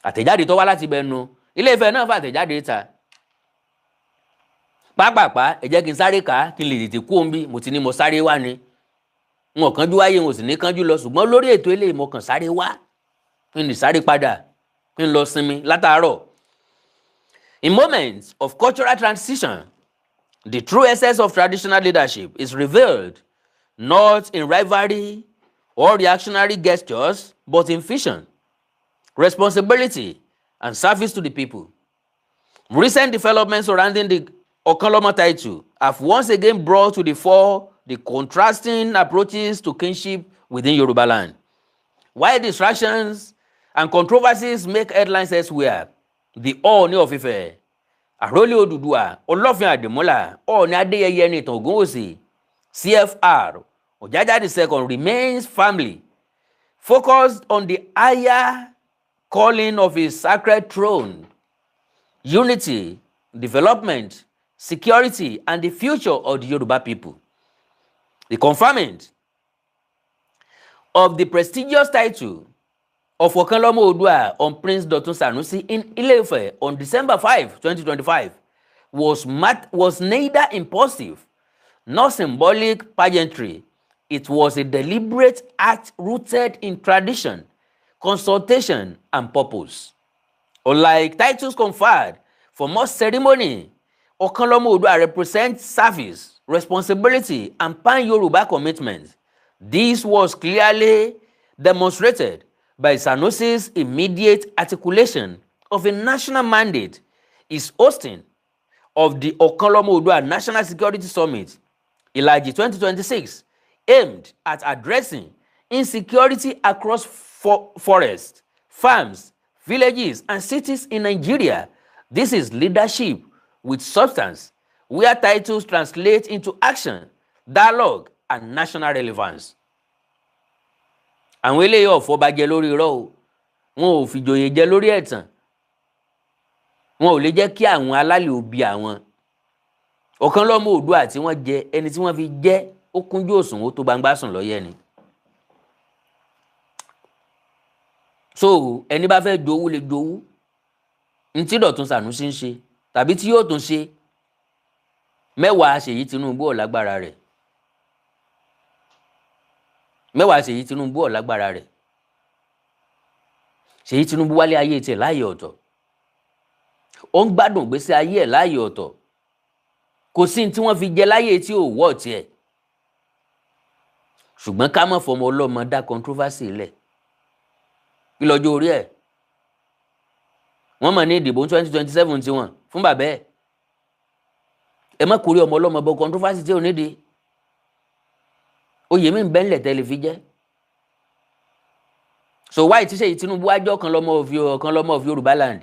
Àtẹ̀jáde tó wá láti bẹnu Ilé Ifẹ̀ náà fàtẹ̀jáde ta pápápá. Ẹ jẹ́ kí n sáré kà á kí n lè tètè kú òun. Bí mo ti ní mo sáré wá ni, n ò kánjú wáyé, n ò sì ní kánjú lọ, ṣùgbọ́n lórí ètò eléyìí mo kàn sáré wá kí n lè sáré padà kí n lọ sinmi látàárọ̀. In moments of cultural transition, the true essence of traditional leadership is revealed not in rivalry or reactionary gestures, but in vision, responsibility, and service to the people. Recent developments surrounding the Okanlomo title have once again brought to the fore the contrasting approaches to kingship within Yoruba land. While distractions and controversies make headlines elsewhere, the Ooni of Ife, Àrólé Odùduwà, Ọlọ́fin Àdìmúlà, Ọọ̀ni Adéyẹyè Ẹnìtàn Ògúnwùsì, CFR, Ọ̀jájá the second, remains firmly focused on the higher calling of his sacred throne, unity, development, security, and the future of the Yoruba people. The conferment of the prestigious title of Okanlomo Oodua on Prince Dotun Sanusi in Ile-Ife on December 5, 2025 was neither impulsive nor symbolic pageantry. It was a deliberate act rooted in tradition, consultation, and purpose. Unlike titles conferred for more ceremony, Okanlomo Oodua represents service, responsibility, and pan-Yoruba commitment. This was clearly demonstrated by Sanusi's immediate articulation of a national mandate, his hosting of the Okanlomo Oodua National Security Summit, Ilaji 2026, aimed at addressing insecurity across forests, farms, villages, and cities in Nigeria. This is leadership with substance, where titles translate into action, dialogue, and national relevance. Àwọn eléyìí ò fọba jẹ lórí irọ́ o, wọn ò fìjòyè jẹ lórí ẹ̀tàn, wọn ò lè jẹ́ kí àwọn alálẹ̀ òbí àwọn. Ọ̀kanlọ́mọ Oòduà tí wọ́n jẹ, ẹni tí wọ́n fi jẹ́ ó kúnjú òṣùwọ̀n, ó tó gbangba sùn lọ́yẹ̀ ni. So ẹni bá fẹ́ jowú lè jowú. Ntí Dọ̀tun Sànúsí ń ṣe tàbí tí yóò tún ṣe mẹ́wàá, Ṣèyí Tinubu ò lágbára rẹ̀. Mẹ́wàá Ṣèyí Tinubu ò lágbára rẹ̀. Ṣèyí Tinubu wálé ayé tiẹ̀ láàyè ọ̀tọ̀, ó ń gbádùn ìgbésí ayé ẹ̀ láàyè ọ̀tọ̀. Kò sí ní tí wọ́n fi jẹ láyé tí ò wọ́ tiẹ̀, ṣùgbọ́n ká má fọmọ ọlọ́mọ dá controversy lẹ̀. Kí lọ́jọ́ orí ẹ̀? Wọ́n mọ̀ ní ìdìbò 2027 tiwọn fún bàbá ẹ̀. Ẹ má kórè ọmọ ọlọ́mọ bọ controversy tí ò nídìí. Oyè mi ń bẹ́ńlẹ̀ tẹ́lẹ̀ fi jẹ́. So why tí Ṣèyí Tinubu wájọ́ Ọ̀kanlọ́mọ of Yorùbá land?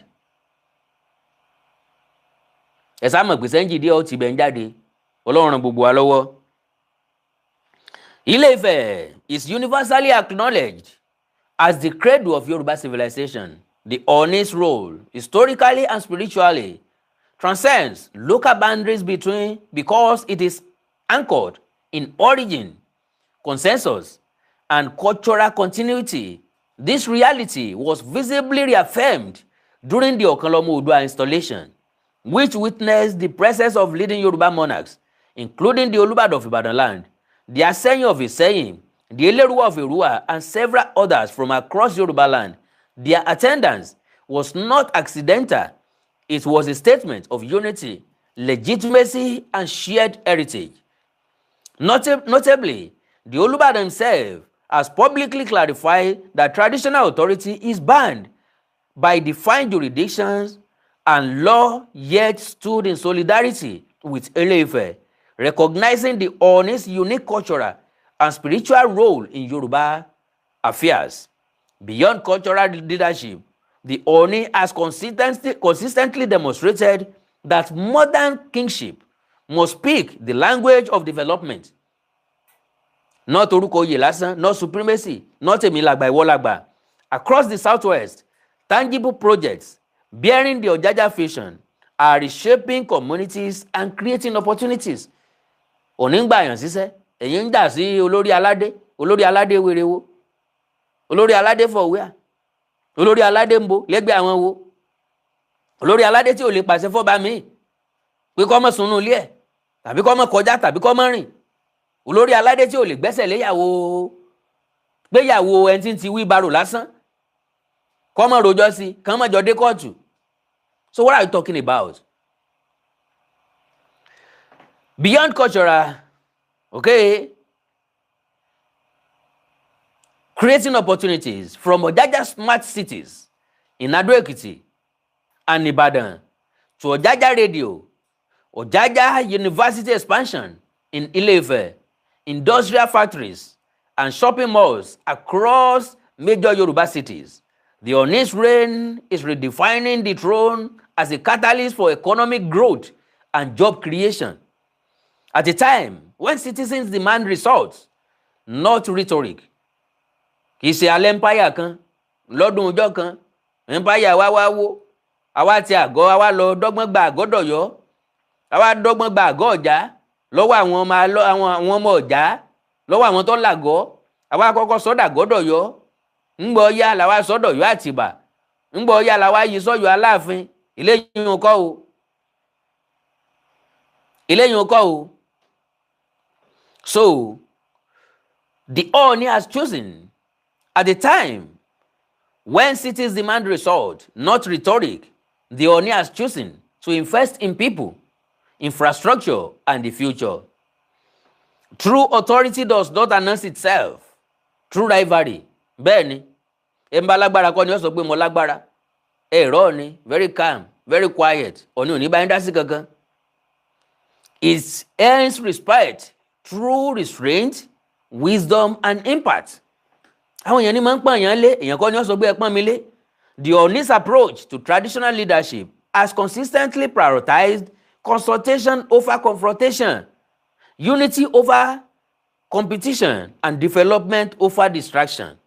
Ẹ sá mọ̀ pé sẹ́ńjì díẹ̀ ó ti bẹ̀ ń jáde. Ọlọ́run ràn gbogbo wa lọ́wọ́. Ilé-Ifẹ̀ is universally acknowledged as the cradle of Yoruba civilization. The Ooni's role, historically and spiritually, transcends local boundaries between because it is anchored in origin, consensus, and cultural continuity. This reality was visibly reaffirmed during the Okanlomo Oodua installation, which witnessed the presence of leading Yoruba monarchs, including the Olubadan of Ibadan land, the Aseyin of Iseyin, the Eleruwa of Eruwa, and several others from across Yoruba land. Their attendance was not accidental. It was a statement of unity, legitimacy, and shared heritage. Notably, the Olubadan himself has publicly clarified that traditional authority is banned by defined jurisdictions and law, yet stood in solidarity with Ile-Ife, recognizing the Ooni's unique cultural and spiritual role in Yoruba affairs. Beyond cultural leadership, the Ooni has consistently demonstrated that modern kingship must speak the language of development. Not orúkọ oyè lásán, not supremacy, not èmi làgbà, ìwọ làgbà. Across the southwest, tangible projects bearing the Ojaja vision are reshaping communities and creating opportunities. Òní ń gbàyàn síṣẹ́, èyí ń jà sí olórí aládé, olórí aládé wérewo, olórí aládé fọwíà, olórí aládé ń bo lẹ́gbẹ̀ẹ́ àwọn wo, olórí aládé tí ò lè pàṣẹ fọ́ba míì pé kó má sunú ilé ẹ̀, tàbí kó má kọjá, tàbí kó má rìn, olórí aládé tí ò lè gbẹ́sẹ̀ léyàwó, gbéyàwó ẹni tí ń ti wheelbarrow lásán, kó má rojọ́ sí, kán má jọ dé kóòtù. So what are you talking about? Beyond cultural, okay, creating opportunities, from Ojaja smart cities in Ado Ekiti and Ibadan to Ojaja Radio, Ojaja University expansion in Ile-Ife, industrial factories and shopping malls across major Yoruba cities, the Ooni's reign is redefining the throne as a catalyst for economic growth and job creation. At a time when citizens demand results, not rhetoric. Kì í ṣe alẹ́ empire kan lọ́dún ọjọ́ kan, empire wa wá wó, àwa ti àgọ́, àwa lọ dọ́gbọ́n gba àgọ́ dọ̀yọ́, àwa dọ́gbọ́n gba àgọ́ ọ̀já lọ́wọ́ àwọn ọmọ àwọn ọmọ ọ̀já, lọ́wọ́ àwọn tó làgọ́. Àwa kọ́kọ́ sọ́dà gọ́dọ̀yọ́, ńgbọ́ yá làwa sọ́dọ̀ yọ Àtìbà, ńgbọ́ yá làwa yí sọ́yọ́ Aláàfin. Eléyìí kọ́ o, eléyìí kọ́ o. So the Ooni has chosen, at the time when cities demand result, not rhetoric, the Ooni has chosen to invest in people, infrastructure and the future. True authority does not announce itself through rivalry. Bẹ́ẹ̀ ni, ẹ ń bá lágbára kọ́ ni ó sọ pé mo lágbára. Ẹ̀rọ ni very calm, very quiet. Ọ̀ní ò ní bá yín dá sí kankan. It earns respect through restraint, wisdom and impact. Àwọn èèyàn ní máa ń pọ́n èèyàn lé, èèyàn kọ́ ni ó sọ pé ẹ pọ́n mi lé. The Ooni's approach to traditional leadership has consistently prioritized consultation over confrontation, unity over competition and development over distraction.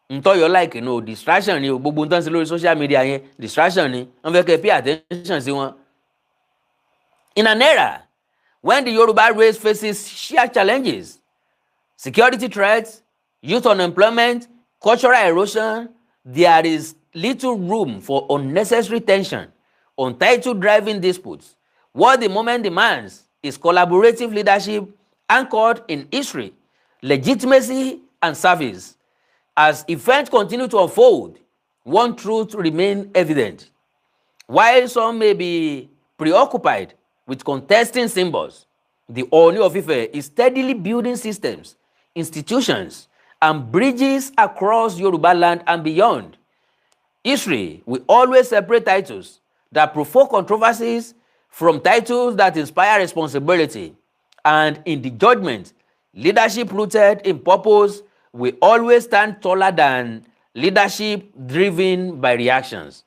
Ntọ́yọ̀ like no distraction ni o. Gbogbo nǹkan sí lórí social media yẹn, distraction ni. Wọ́n fẹ́ kẹ́ pay attention sí wọn. In an era when the Yoruba race faces shared challenges, security threats, youth unemployment, cultural erosion, there is little room for unnecessary tension, untitled driving disputes. What the moment demands is collaborative leadership anchored in history, legitimacy, and service. As events continue to unfold, one truth remains evident. While some may be preoccupied with contesting symbols, the Ooni of Ife is steadily building systems, institutions, and bridges across Yoruba land and beyond. History will always separate titles that provoke controversies from titles that inspire responsibility. And in the judgment, leadership rooted in purpose will always stand taller than leadership driven by reactions.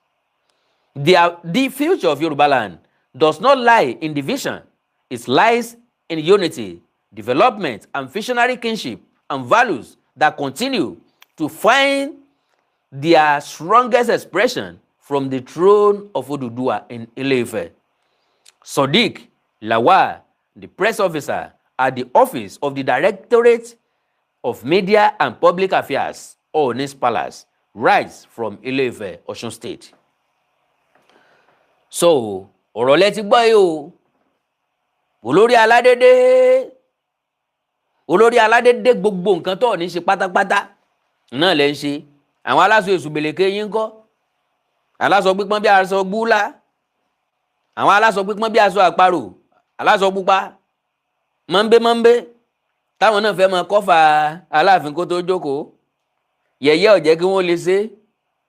The future of Yoruba land does not lie in division. It lies in unity, development, and visionary kinship and values that continue to find their strongest expression from the throne of Oduduwa in Ile-Ife. Sodiq Lawal, the press officer at the office of the Directorate of Media and Public Affairs, Ooni's Palace, writes from Ile-Ife, Osun State. So, ọ̀rọ̀ lẹ ti gbọ́ yìí o. Olórí aládédé, olórí aládédé, gbogbo nǹkan tó ní ṣe pátápátá náà lẹ ń ṣe. Àwọn aláṣọ èṣù gbèlèké yín ń kọ́, aláṣọ pípọ́n bí aṣọ gbúlá, àwọn aláṣọ pípọ́n bí aṣọ àparò, aláṣọ pupa mọ́ńbé mọ́ńbé. Táwọn náà fẹ́ máa kọ́fà Aláàfin kó tó jókòó, yẹ̀yẹ́ ò jẹ́ kí wọ́n lè ṣe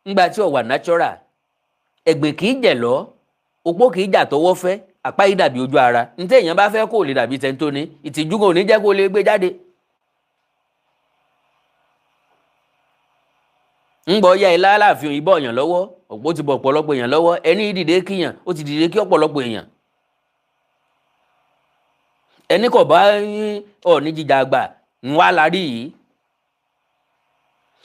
ńgbà tí ó wà natural. Ẹ̀gbìn kì í jẹ̀ lọ, opó kì í jà tọwọ́ fẹ́, àpá yìí dàbí ojú ara. Ntẹ́ èèyàn bá fẹ́ kó lè dàbí tẹ́ńtó ní ìtìjú kò ní jẹ́ kó lè gbé jáde. Ń gbọ́ ya ilá Aláàfin ìbọ̀ èèyàn lọ́wọ́, ọ̀pọ̀ ti bọ̀ ọ̀pọ̀lọpọ̀ èèyàn lọ́wọ́. Ẹni dìde kíyàn, ó ti dìde kí ọ̀pọ̀lọpọ̀ èèyàn. Ẹni kò bá Ọọ̀ni jíjà àgbà ń wá lárí yìí.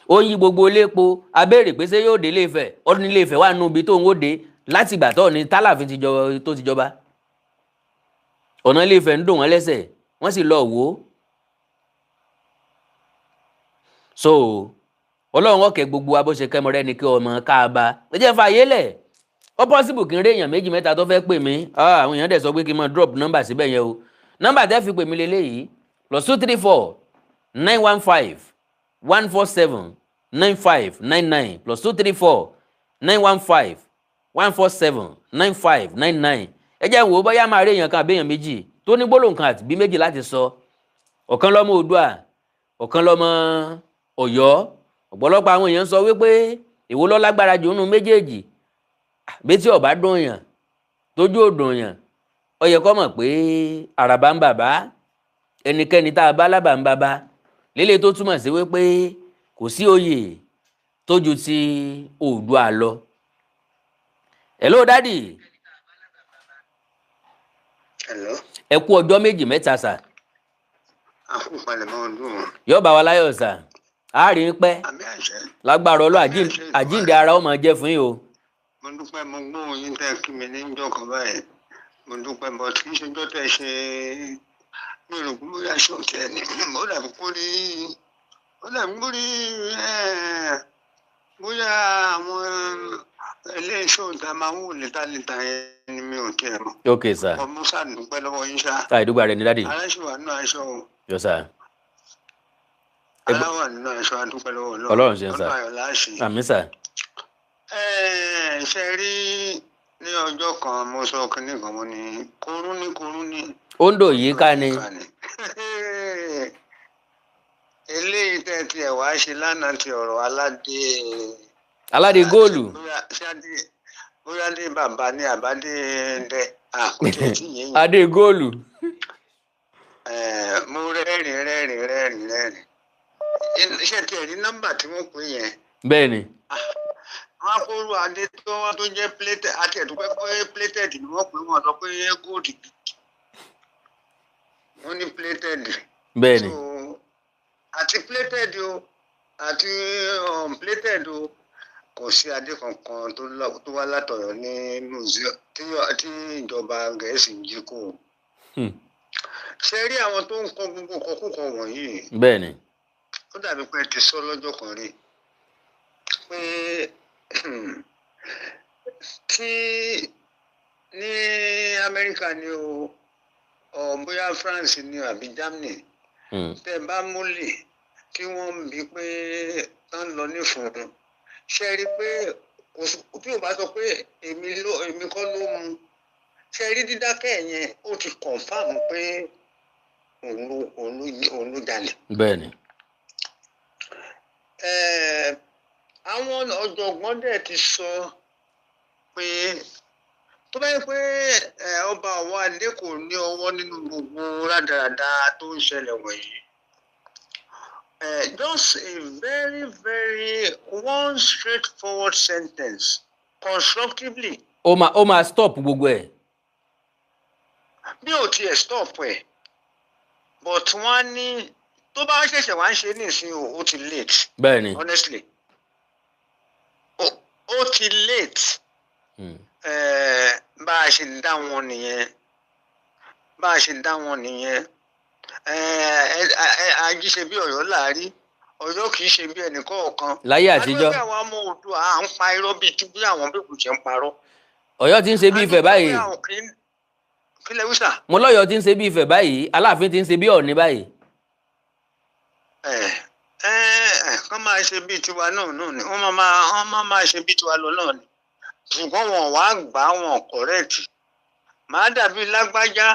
Ó ń yí gbogbo iléepo abéèrè pé ṣé yóò dé Ilé Ifẹ̀. Ọdún Ilé Ifẹ̀ wà nínú ibi tó ń wó dé láti ìgbà tó ní tálàfin tó ti jọba. Ọ̀nà Ilé Ifẹ̀ ń dùn wọ́n lẹ́sẹ̀, wọ́n sì lọ wò ó. So Ọlọ́run ọ̀kẹ́ gbogbo wa bó ṣe kẹ́mọ rẹ ni kí ọmọ káàbá ẹ jẹ́ fààyè lẹ̀. Ó possible kí n rí èèyàn méjì mẹ́ta tó fẹ́ pè mí. Àwọn èèyàn dẹ̀ sọ pé kí n máa drop nọ́mbà síbẹ̀ yẹn o. Nọ́mbà tẹ́ fi pè mí lélẹ́yìí: +234 915 147 9599, +234 915 147 9599. Ẹ jẹ́ wò ó bóyá máa rí èèyàn kan àbí èèyàn méjì tó ní gbólóhùn kan àti bí méjì láti sọ. Ọ̀kan lọ́mọ Oòduà, ọ̀kan lọ́mọ Ọ̀yọ́. Ọ̀pọ̀lọpọ̀ àwọn èèyàn sọ wípé èwo ló lágbára jù nínú méjèèjì? Bí tí ọba dùn yàn, tójú ò dùn yàn, ó yẹ kó mọ̀ pé àràbà ń bàbá ẹnikẹ́ni tá a bá lábà ń bàbá lélẹ̀, tó túmọ̀ sí wípé kò sí oyè tó ju ti Oòduà lọ. Hello, daddy. Hello. Ẹ kú ọjọ́ méjì mẹ́ta, sir. Àkópalẹ̀mọ́ ọdún wọn. Yóò bá wa láyọ̀, sir. Àárín pẹ́. Àmì àṣẹ. Lágbára Ọlọ́, àjíǹde ara ó máa jẹ́ fún yín o. Mo dúpẹ́, mo gbóhùn yín tẹ́ kí mi ní ìjọ kan báyìí. Mo dúpẹ́, bọ́ kì í ṣe ọjọ́ tẹ́ ṣe, mi ò rò pé bóyá ṣé ò tẹ́ ni. Ó dàbí kó rí bóyá àwọn iléeṣẹ́ òǹtà máa ń wò létà létà yẹn ni, mi ò tiẹ̀ mọ̀. Ok, sir. Ọmọ sáà dúpẹ́ lọ́wọ́ yín ṣá. Táà ìdúgba rẹ̀ ní, daddy. Aláṣẹ wà nínú aṣọ o. Yọ, sir. Aláwà nínú aṣọ, adúpẹ́ lọ́wọ́ Ọlọ́run. Ọlọ́run ṣeun, sir. Ọdún ayọ̀ láṣẹ. Àmín, sir. Ẹ ṣe rí, ní ọjọ́ kan mo sọ kinní kan, mo ní korún ní korún ní. Ondo yìí ká ni. Eléyìí tẹ́ tiẹ̀ wá ṣe lánàá ti ọ̀rọ̀ aládé. Aládé góòlù. Bóyá ṣé adé, bóyá dé bàbá ní àbádé dẹ àkójọ tí yẹn. Adé góòlù. Mo rẹ́rìn rẹ́rìn rẹ́rìn rẹ́rìn. Ṣé tiẹ̀ rí nọ́mbà tí wọ́n pè yẹn? Bẹ́ẹ̀ ni. Wọ́n á kóru adé tó wọ́n tó jẹ́ plated, àti ẹ̀dúpẹ́ pé plated ni wọ́n pè. Wọ́n sọ pé gold, wọ́n ní plated. Bẹ́ẹ̀ ni. So àti plated o àti unplated o, kò sí adé kankan tó wá látọ̀yọ́ ní museum tí ìjọba Gẹ̀ẹ́sì ń jí kó o. Ṣe rí àwọn tó ń kọ gbogbo kọkúkọ wọ̀nyí, Bẹ́ẹ̀ ni. ó dàbí pé ẹ ti sọ lọ́jọ́ kan rí pé tí ní Amẹ́ríkà ni o, ọ̀ bóyá France ni o àbí Germany, tẹ bá múlẹ̀ tí wọ́n ń bi pé tán lọ ní fún un, ṣe rí i pé kò bí ò bá sọ pé èmi ló, èmi kọ́ ló mu, ṣe rí dídákẹ́ yẹn, ó ti confirm pé òun ló jalè. Bẹ́ẹ̀ ni. Àwọn ọ̀jọ̀gbọ́n dẹ̀ ti sọ pé tó bá yẹ pé ọba Ọwọ́adé kò ní ọwọ́ nínú gbogbo rádaràda tó ń ṣẹlẹ̀ wọ̀nyí, just a very very one straightforward sentence constructively, Ó máa stop gbogbo ẹ̀. Bí ò tiẹ̀ stop ẹ̀, but wọ́n á ní tó bá ṣẹ̀ṣẹ̀ wá ń ṣe nísìnyí o, ó ti late. Bẹ́ẹ̀ ni. Honestly, ó ti late. Bá a ṣe dá wọn nìyẹn, bá a ṣe dá wọn nìyẹn. Ají ṣe bí Ọ̀yọ́ láàrí, Ọ̀yọ́ kì í ṣe bí ẹnì kọ̀ọ̀kan. Láyé àtijọ́. Adúlọ́ àwọn ọmọ Oòduà à ń pa irọ́ bíi tí bí àwọn bí kò ṣe ń parọ́. Ọ̀yọ́ ti ń ṣe bí Ifẹ̀ báyìí. Kí lẹ wí, sir? Mo lọ́yọ̀ọ́ ti ń ṣe bí Ifẹ̀ báyìí, Aláàfin ti ń ṣe bí Ọ̀ọ̀ni báyìí. Ẹ ẹ ẹ kán máa ṣe bíi tiwa náà náà ni, wọ́n máa ṣe bíi tiwa lọ náà ni, ṣùgbọ́n wọn wá gbà wọn correct. Màá dàbí lágbájá,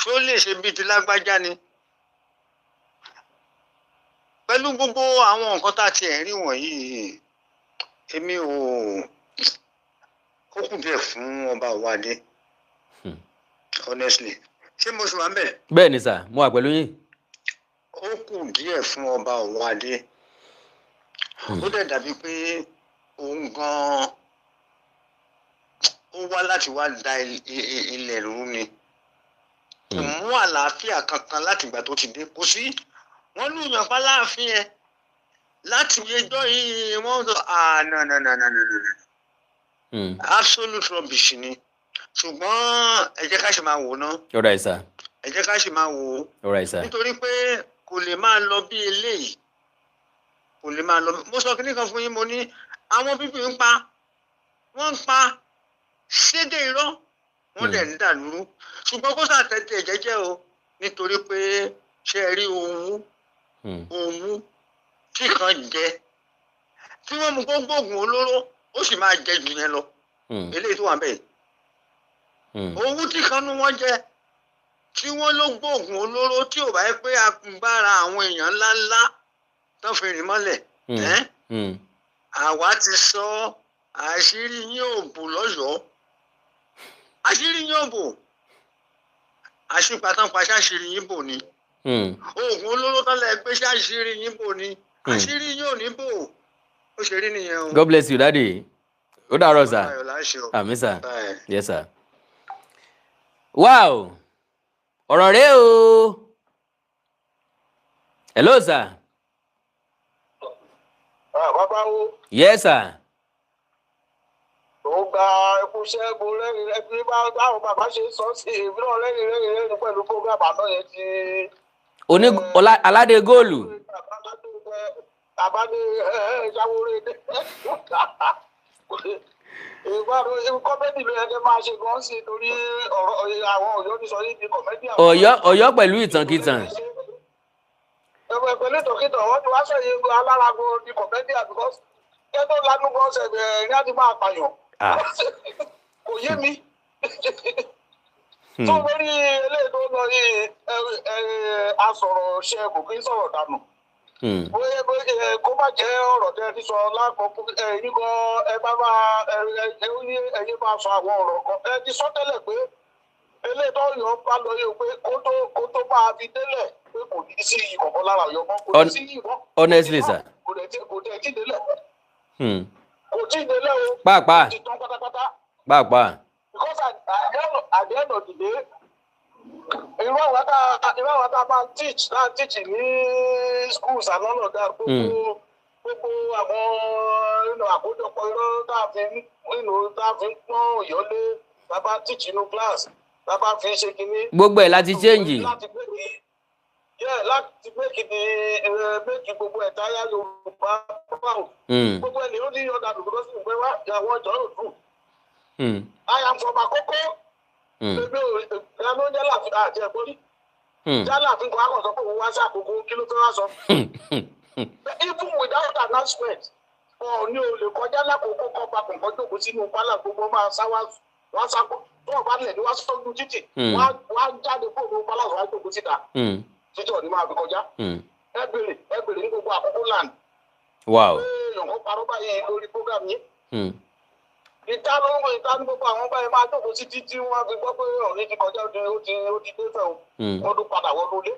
ṣó lè ṣe bíi ti lágbájá ni? Pẹ̀lú gbogbo àwọn nǹkan tá a ti ẹ̀ rí wọ̀nyí, èmi ò, ó kù díẹ̀ fún ọba Ọwádé. Honestly, ṣé mo ṣe wà ń bẹ̀? Bẹ́ẹ̀ ni sir, mo wà pẹ̀lú yín. Ó kù díẹ̀ fún ọba Ọwádé. Ó dẹ̀ dàbí pé òun gan-an ó wá láti wá da ilẹ̀ rú ni. Kò mú àlàáfíà kankan láti ìgbà tó ti dé. Kò sí wọ́n lùyàn pa láàfin ẹ̀ láti ẹjọ́ yìí, wọ́n sọ, ah, no, no, no, no, no, no. Absolute rubbish ni. Ṣùgbọ́n ẹ jẹ́ ká ṣe máa wò ná. All right, sir. Ẹ jẹ́ ká ṣe máa wò ó. All right, sir. Nítorí pé kò lè máa lọ bí eléyìí, kò lè máa lọ. Mo sọ kíní kan fún yín, mo ní àwọn bíbí ń pa wọ́n, ń pa ṣédè irọ́, wọ́n dẹ̀ ń dà lúrú. Ṣùgbọ́n kó sàtẹ̀tẹ̀ jẹ́jẹ́ o, nítorí pé ṣe é rí owó, owó tí kan jẹ tí wọ́n mú kó gbóògùn olóró, ó sì máa jẹ jù yẹn lọ. Eléyìí tó wà bẹ́ẹ̀, owó tí kan ní wọ́n jẹ tí wọ́n ló gbóògùn olóró, tí ò bá yẹ pé agbára àwọn èèyàn ńláńlá tán fi rìn mọ́lẹ̀. Àwa ti sọ, àṣírí yín ò bò lọ́yọ̀ọ́, àṣírí yín ò bò. Àṣìpàtàn pa ṣàṣírí yín bò ni. Oògùn olóró tán lẹ gbé, ṣàṣírí yín bò ni. Àṣírí yín ò ní bò. Ó ṣe rí nìyẹn o. God bless you, daddy. Ó dàárọ̀ sir. Ayọ̀ láṣẹ o. Àmín sir. Bye. Yes, sir. Wow, ọ̀rọ̀ rẹ o. Hello, sir. Bàbá wo. Yes, sir. Ó gba ẹkúṣẹ́, mo rẹ́rìn ẹbí báwọn bàbá ṣe sọ sí èmi náà, rẹ́rìn rẹ́rìn rẹ́rìn pẹ̀lú program àná yẹn ti. Oní aládé góòlù. Bàbá ní ṣàwórí ìgbàdo comedy ló yẹ kí máa ṣe gan sí, torí ọ̀rọ̀ àwọn Ọ̀yọ́ ní sọ yìí di comedy. Ọ̀yọ́, Ọ̀yọ́ pẹ̀lú ìtànkìtàn. Ẹ̀wẹ̀ pẹ̀lú ìtànkìtàn, wọ́n ti wá sẹ́yìn alárago di comedy, because kẹ́ tó lanú gan sẹ̀gbẹ̀ ní àti máa pààyàn. Kò yé mi. Tó lórí eléyìí tó lọ yìí, asọ̀rọ̀ ṣe kò kí ń sọ̀rọ̀ dànù. Bóyá kó má jẹ́ ọ̀rọ̀ tẹ́ ti sọ lákọ̀ọ́kọ́, ẹ̀yin gan ẹ bá máa ẹ̀yin máa sọ àwọn ọ̀rọ̀ kan ẹ ti sọ tẹ́lẹ̀ pé eléyìí tó yọ bá lọ yìí, pé kó tó máa fi délẹ̀, pé kò ní sí iyì kankan lára Ọ̀yọ́ mọ́, kò ní sí iyì mọ́. Honestly, sir. Kò dẹ̀ tí délẹ̀. Kò tí ì délẹ̀ o. Pàápàá. Ó ti tán pátápátá. Pàápàá. Because at the end of the day, irú àwọn tá a máa teach, tá a teach ní schools and all of that, gbogbo àwọn àkójọpọ̀ irọ́ tá a fi ń pọ́n Ọ̀yọ́ lé, tá a bá teach inú class, tá a bá fi ń ṣe kinní. Gbogbo ẹ̀ láti change. Láti make gbogbo ẹ̀táyà Yorùbá proud. Gbogbo ẹ̀ ní ó ní ọ̀dà because ìgbẹ́ wa àwọn ọjọ́ yóò dùn. I am from Akoko. Èmi ò ẹ ló jẹ́ láàfin àti ẹ̀gbọ́n rí. Jálàfin kan á kàn sọ pé òun wá sí àkókò, kí ló fẹ́ wá sọ? Even without announcement, Ọọ̀ni ò lè kọjá lákòókò kan papọ̀ nǹkan jókòó sínú pálá, gbogbo máa sá wá, wá sá tó ọba lẹ̀ ní wá sọ́jú títì. Wá jáde kó ní pálá, wá jókòó síta títí Ọọ̀ni máa fi kọjá. Ẹ bèrè ní gbogbo Àkókò land. Pé èèyàn kan parọ́ báyìí lórí program yìí. Ìta ló ń ìta ní gbogbo àwọn báyìí máa jókòó sí títí wọ́n fi gbọ́ pé Ọọ̀ni ti kọjá, ó ti dé fẹ́ o. Wọ́n tún padà wọnú ilé.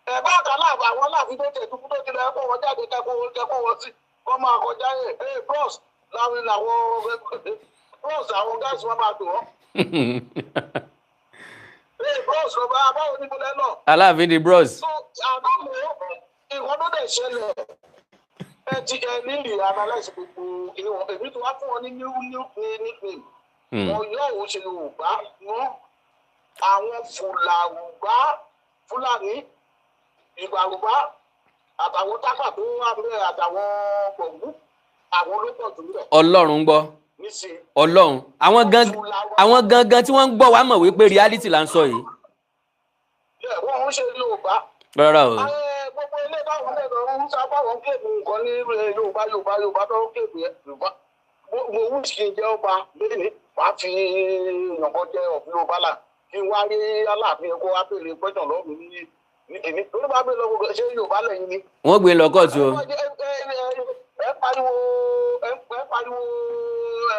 Ẹ bá kà láàbà àwọn aláàfin tó tẹ̀ dúkú tó ti lọ, ẹ̀kọ́ wọn jáde, kẹ́kọ̀ọ́ wọn sí kọ́ máa kọjá. Ẹ̀ bros làwọn bros, àwọn guys wọn máa pè wọ́n. Ẹ̀ bros lọ́ba abáwo níbo lẹ́ lọ. Aláàfin di bros. So àdókò ìwọ́n tó dẹ̀ ṣẹlẹ̀, ẹ ti ẹ nílì analyse gbogbo kìnìún wọn. Èmi tó wá fún wọn ní new new nickname. Wọn yóò wọ́n ṣe Yorùbá wọn, àwọn Fúlàrùbá, Fúlàní Ìgbàrúbá àtàwọn Tápà tó wà bẹ́ẹ̀ àtàwọn Gbọ̀ngú, àwọn ló pọ̀ jù bẹ́ẹ̀. Ọlọ́run gbọ́. Nísìnyí. Ọlọ́run, àwọn gangan tí wọ́n ń gbọ́ wa mọ̀ wípé reality là ń sọ yìí. Wọ́n ń ṣe Yorùbá. Rárá o. Gbogbo ilé báwọn náà lọ ń sábà wọn kéèmù nǹkan ní Yorùbá, Yorùbá, Yorùbá tó ń kéèmù yẹn, Yorùbá. Mo wù kí n jẹ́ ọba lẹ́ni, wàá fi nǹkan jẹ ọ̀fun Yorùbá là kí n wá rí Aláàfin kó wá béèrè question lọ́wọ́ mi ní Ní kìíní torí bá gbé lọ gbogbo ṣé Yorùbá lẹ́yìn ni. Wọ́n gbé lọ kóòtù o. Ẹ pariwo, ẹ pariwo, ẹ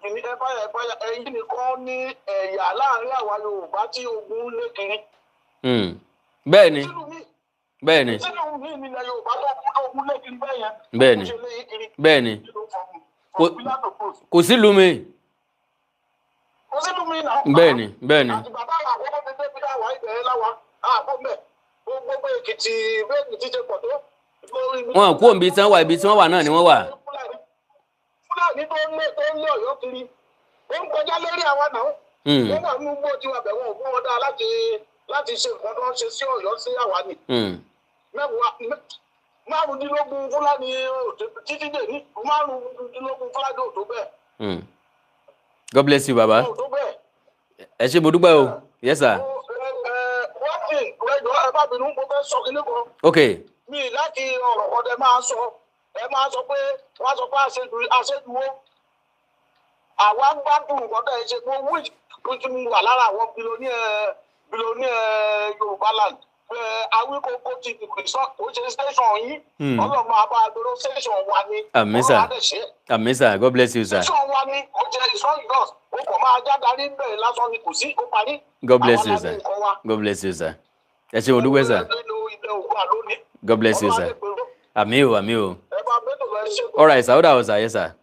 kìíní, ẹ fàyà, ẹ fàyà. Ẹ̀yin nìkan ní ẹ̀yà láàrin àwa Yorùbá tí ogun lé kiri. Bẹ́ẹ̀ ni, bẹ́ẹ̀ ni. Sínú mi nílẹ̀ Yorùbá tó ogun lé kiri bẹ́ẹ̀ yẹn. Bẹ́ẹ̀ ni, bẹ́ẹ̀ ni. Kò sí ìlú mi. Kò sí ìlú mi náà. Bẹ́ẹ̀ ni, bẹ́ẹ̀ ni. Àtìgbà táwọn àkọ́kọ́ ti débi táwa ìbẹ̀rẹ̀ láwa àbọ̀ mẹ́ gbogbo Èkìtì bẹ́ẹ̀ ni tíṣe pọ̀ tó. Wọn kú òǹbi tí wọ́n wà, ibi tí wọ́n wà náà ni wọ́n wà. Fúlàní tó ń lé Ọ̀yọ́ kiri, ó ń kọjá lórí àwa náà. Wọ́n wà nínú gbó tiwa bẹ̀, wọ́n ò fún wọn dáa láti ṣe nǹkan tó ń ṣe sí Ọ̀yọ́ sí àwa ni. Mẹ́wàá 15 Fúlàní títí dè ní 15 Fúlàní ò tó bẹ́ẹ̀. God bless you, baba. Ẹ ṣé, mo dúpẹ́ o. Yes, sir. Wọ́n ti ẹjọ́ ẹ bá bínú, mo fẹ́ sọ kíní kan. Ok. Mi láti ọ̀rọ̀ kan tẹ máa sọ, ẹ máa sọ pé wọ́n sọ pé àṣejù wo àwa gbádùn nǹkan tẹ̀ ṣe pé which which mo wà lára àwọn billionaire Yorùbá land. Awíkókó ti kò ṣe station yín. Ọlọ́mọ àbá àgbèrò station wa ni. Àmín sir, àmín sir, God bless you, sir. Station wa ni, kò ṣe it's not yours. O kò máa jádarí bẹ́ẹ̀ lásán ni, kò sí, ó parí. God bless you, sir. God bless you, sir. Ẹ ṣé, mo dúpẹ́, sir. God bless you, sir. Àmín o, àmín o. All right, sir. Ó dàbọ̀, sir. Yes, sir.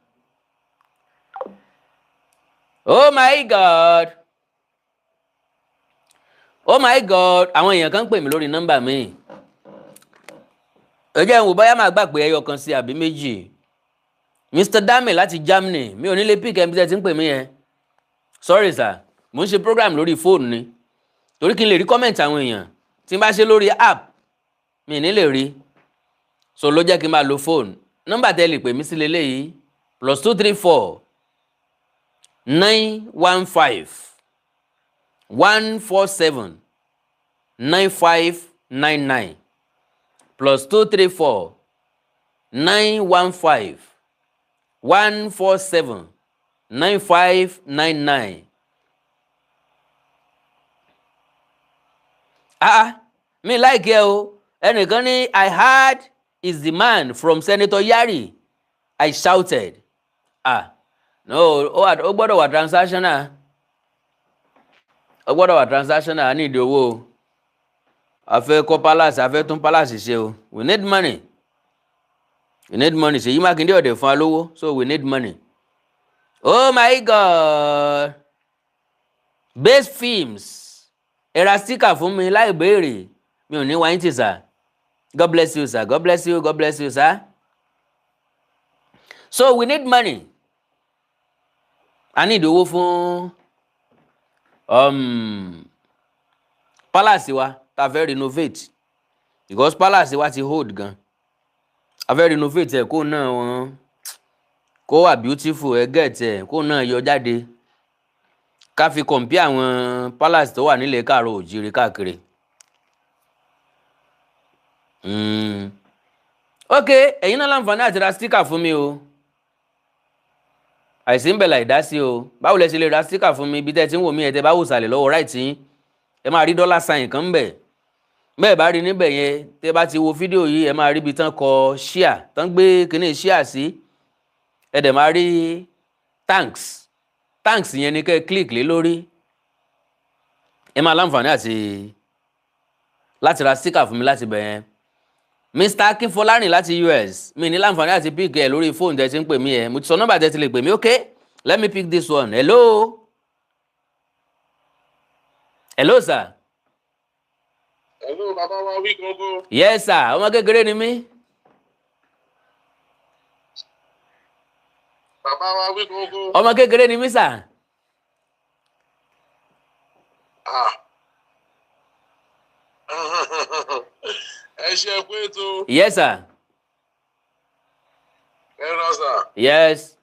Oh my God, oh my God. Àwọn èèyàn kan ń pè mí lórí nọ́mbà mi. Ẹ jẹ́ n wò bóyá máa gbà pé ẹyọ kan sí àbí méjì. Mr Dami láti Germany, mi ò ní lè pick ẹni tí ẹ ti ń pè mí yẹn. Sorry, sir, mo ń ṣe program lórí fóònù ni, torí kí n lè rí comment àwọn èèyàn. Tí n bá ṣe lórí app, mi ní lè rí, so ló jẹ́ kí n máa lo fóònù. Nọ́mbà tẹ́ lè pè mí sí leléyìí: +234 915 147 9599, +234 915 147 9599. Ah, mi like ẹ o. Ẹnìkan ní, "I heard is the man from Senator Yari." I shouted. Ah no, ó gbọ́dọ̀ wà transactional, ó gbọ́dọ̀ wà transactional. Ní ìdí owó o, a fẹ́ kọ́ palace, a fẹ́ tún palace ṣe o. We need money, we need money. Ṣèyí Mákindé ọ̀dẹ̀ fún wa lówó, so we need money. Oh my God. Base Films, ẹ ra sticker fún mi láì béèrè, mi ò ní wáyé tì, sir. God bless you, sir. God bless you, God bless you, sir. So we need money. A ní ìdówó fún palace wa tá a fẹ́ renovate, because palace wa ti hold gan. A fẹ́ renovate ẹ̀, kó náà wọn kó wà beautiful, ẹ get ẹ̀, kó náà yọ jáde, ká fi compare àwọn palace tó wà nílẹ̀ káàárọ̀ òjíire káàkiri. Ok, ẹ̀yin náà láǹfààní àti ra sticker fún mi o. Àìsí ń bẹ̀ láì dá sí o. Báwo lẹ ṣe lè ra sticker fún mi? Ibi tẹ́ ẹ ti ń wò mí ẹ̀, tẹ́ bá wò sàlẹ̀ lọ́wọ́ right yín, ẹ máa rí dollar sign kan ń bẹ̀. Bẹ́ẹ̀ bá rí níbẹ̀ yẹn, tẹ́ bá ti wo fídíò yìí, ẹ máa rí ibi tán kọ share, tán gbé kíní share sí, ẹ dẹ̀ máa rí thanks. Thanks yẹn ni kẹ́ ẹ click lé lórí. Ẹ máa láǹfààní àti láti ra sticker fún mi láti bẹ̀ yẹn. Mr Akínfọlárìn láti US, mi ní láǹfààní àti pick ẹ lórí fóònù tẹ́ ti ń pè mí ẹ. Mo ti sọ nọ́mbà tẹ́ ti lè pè mí. Ok, let me pick this one. Hello, hello, sir. Hello, bàbá wa wí gbogbo. Yes, sir. Ọmọ kékeré ni mí. Bàbá wa wí gbogbo. Ọmọ kékeré ni mí, sir. Ah. Ẹ ṣe pé tó. Yes, sir. Ẹ rọ, sir. Yes.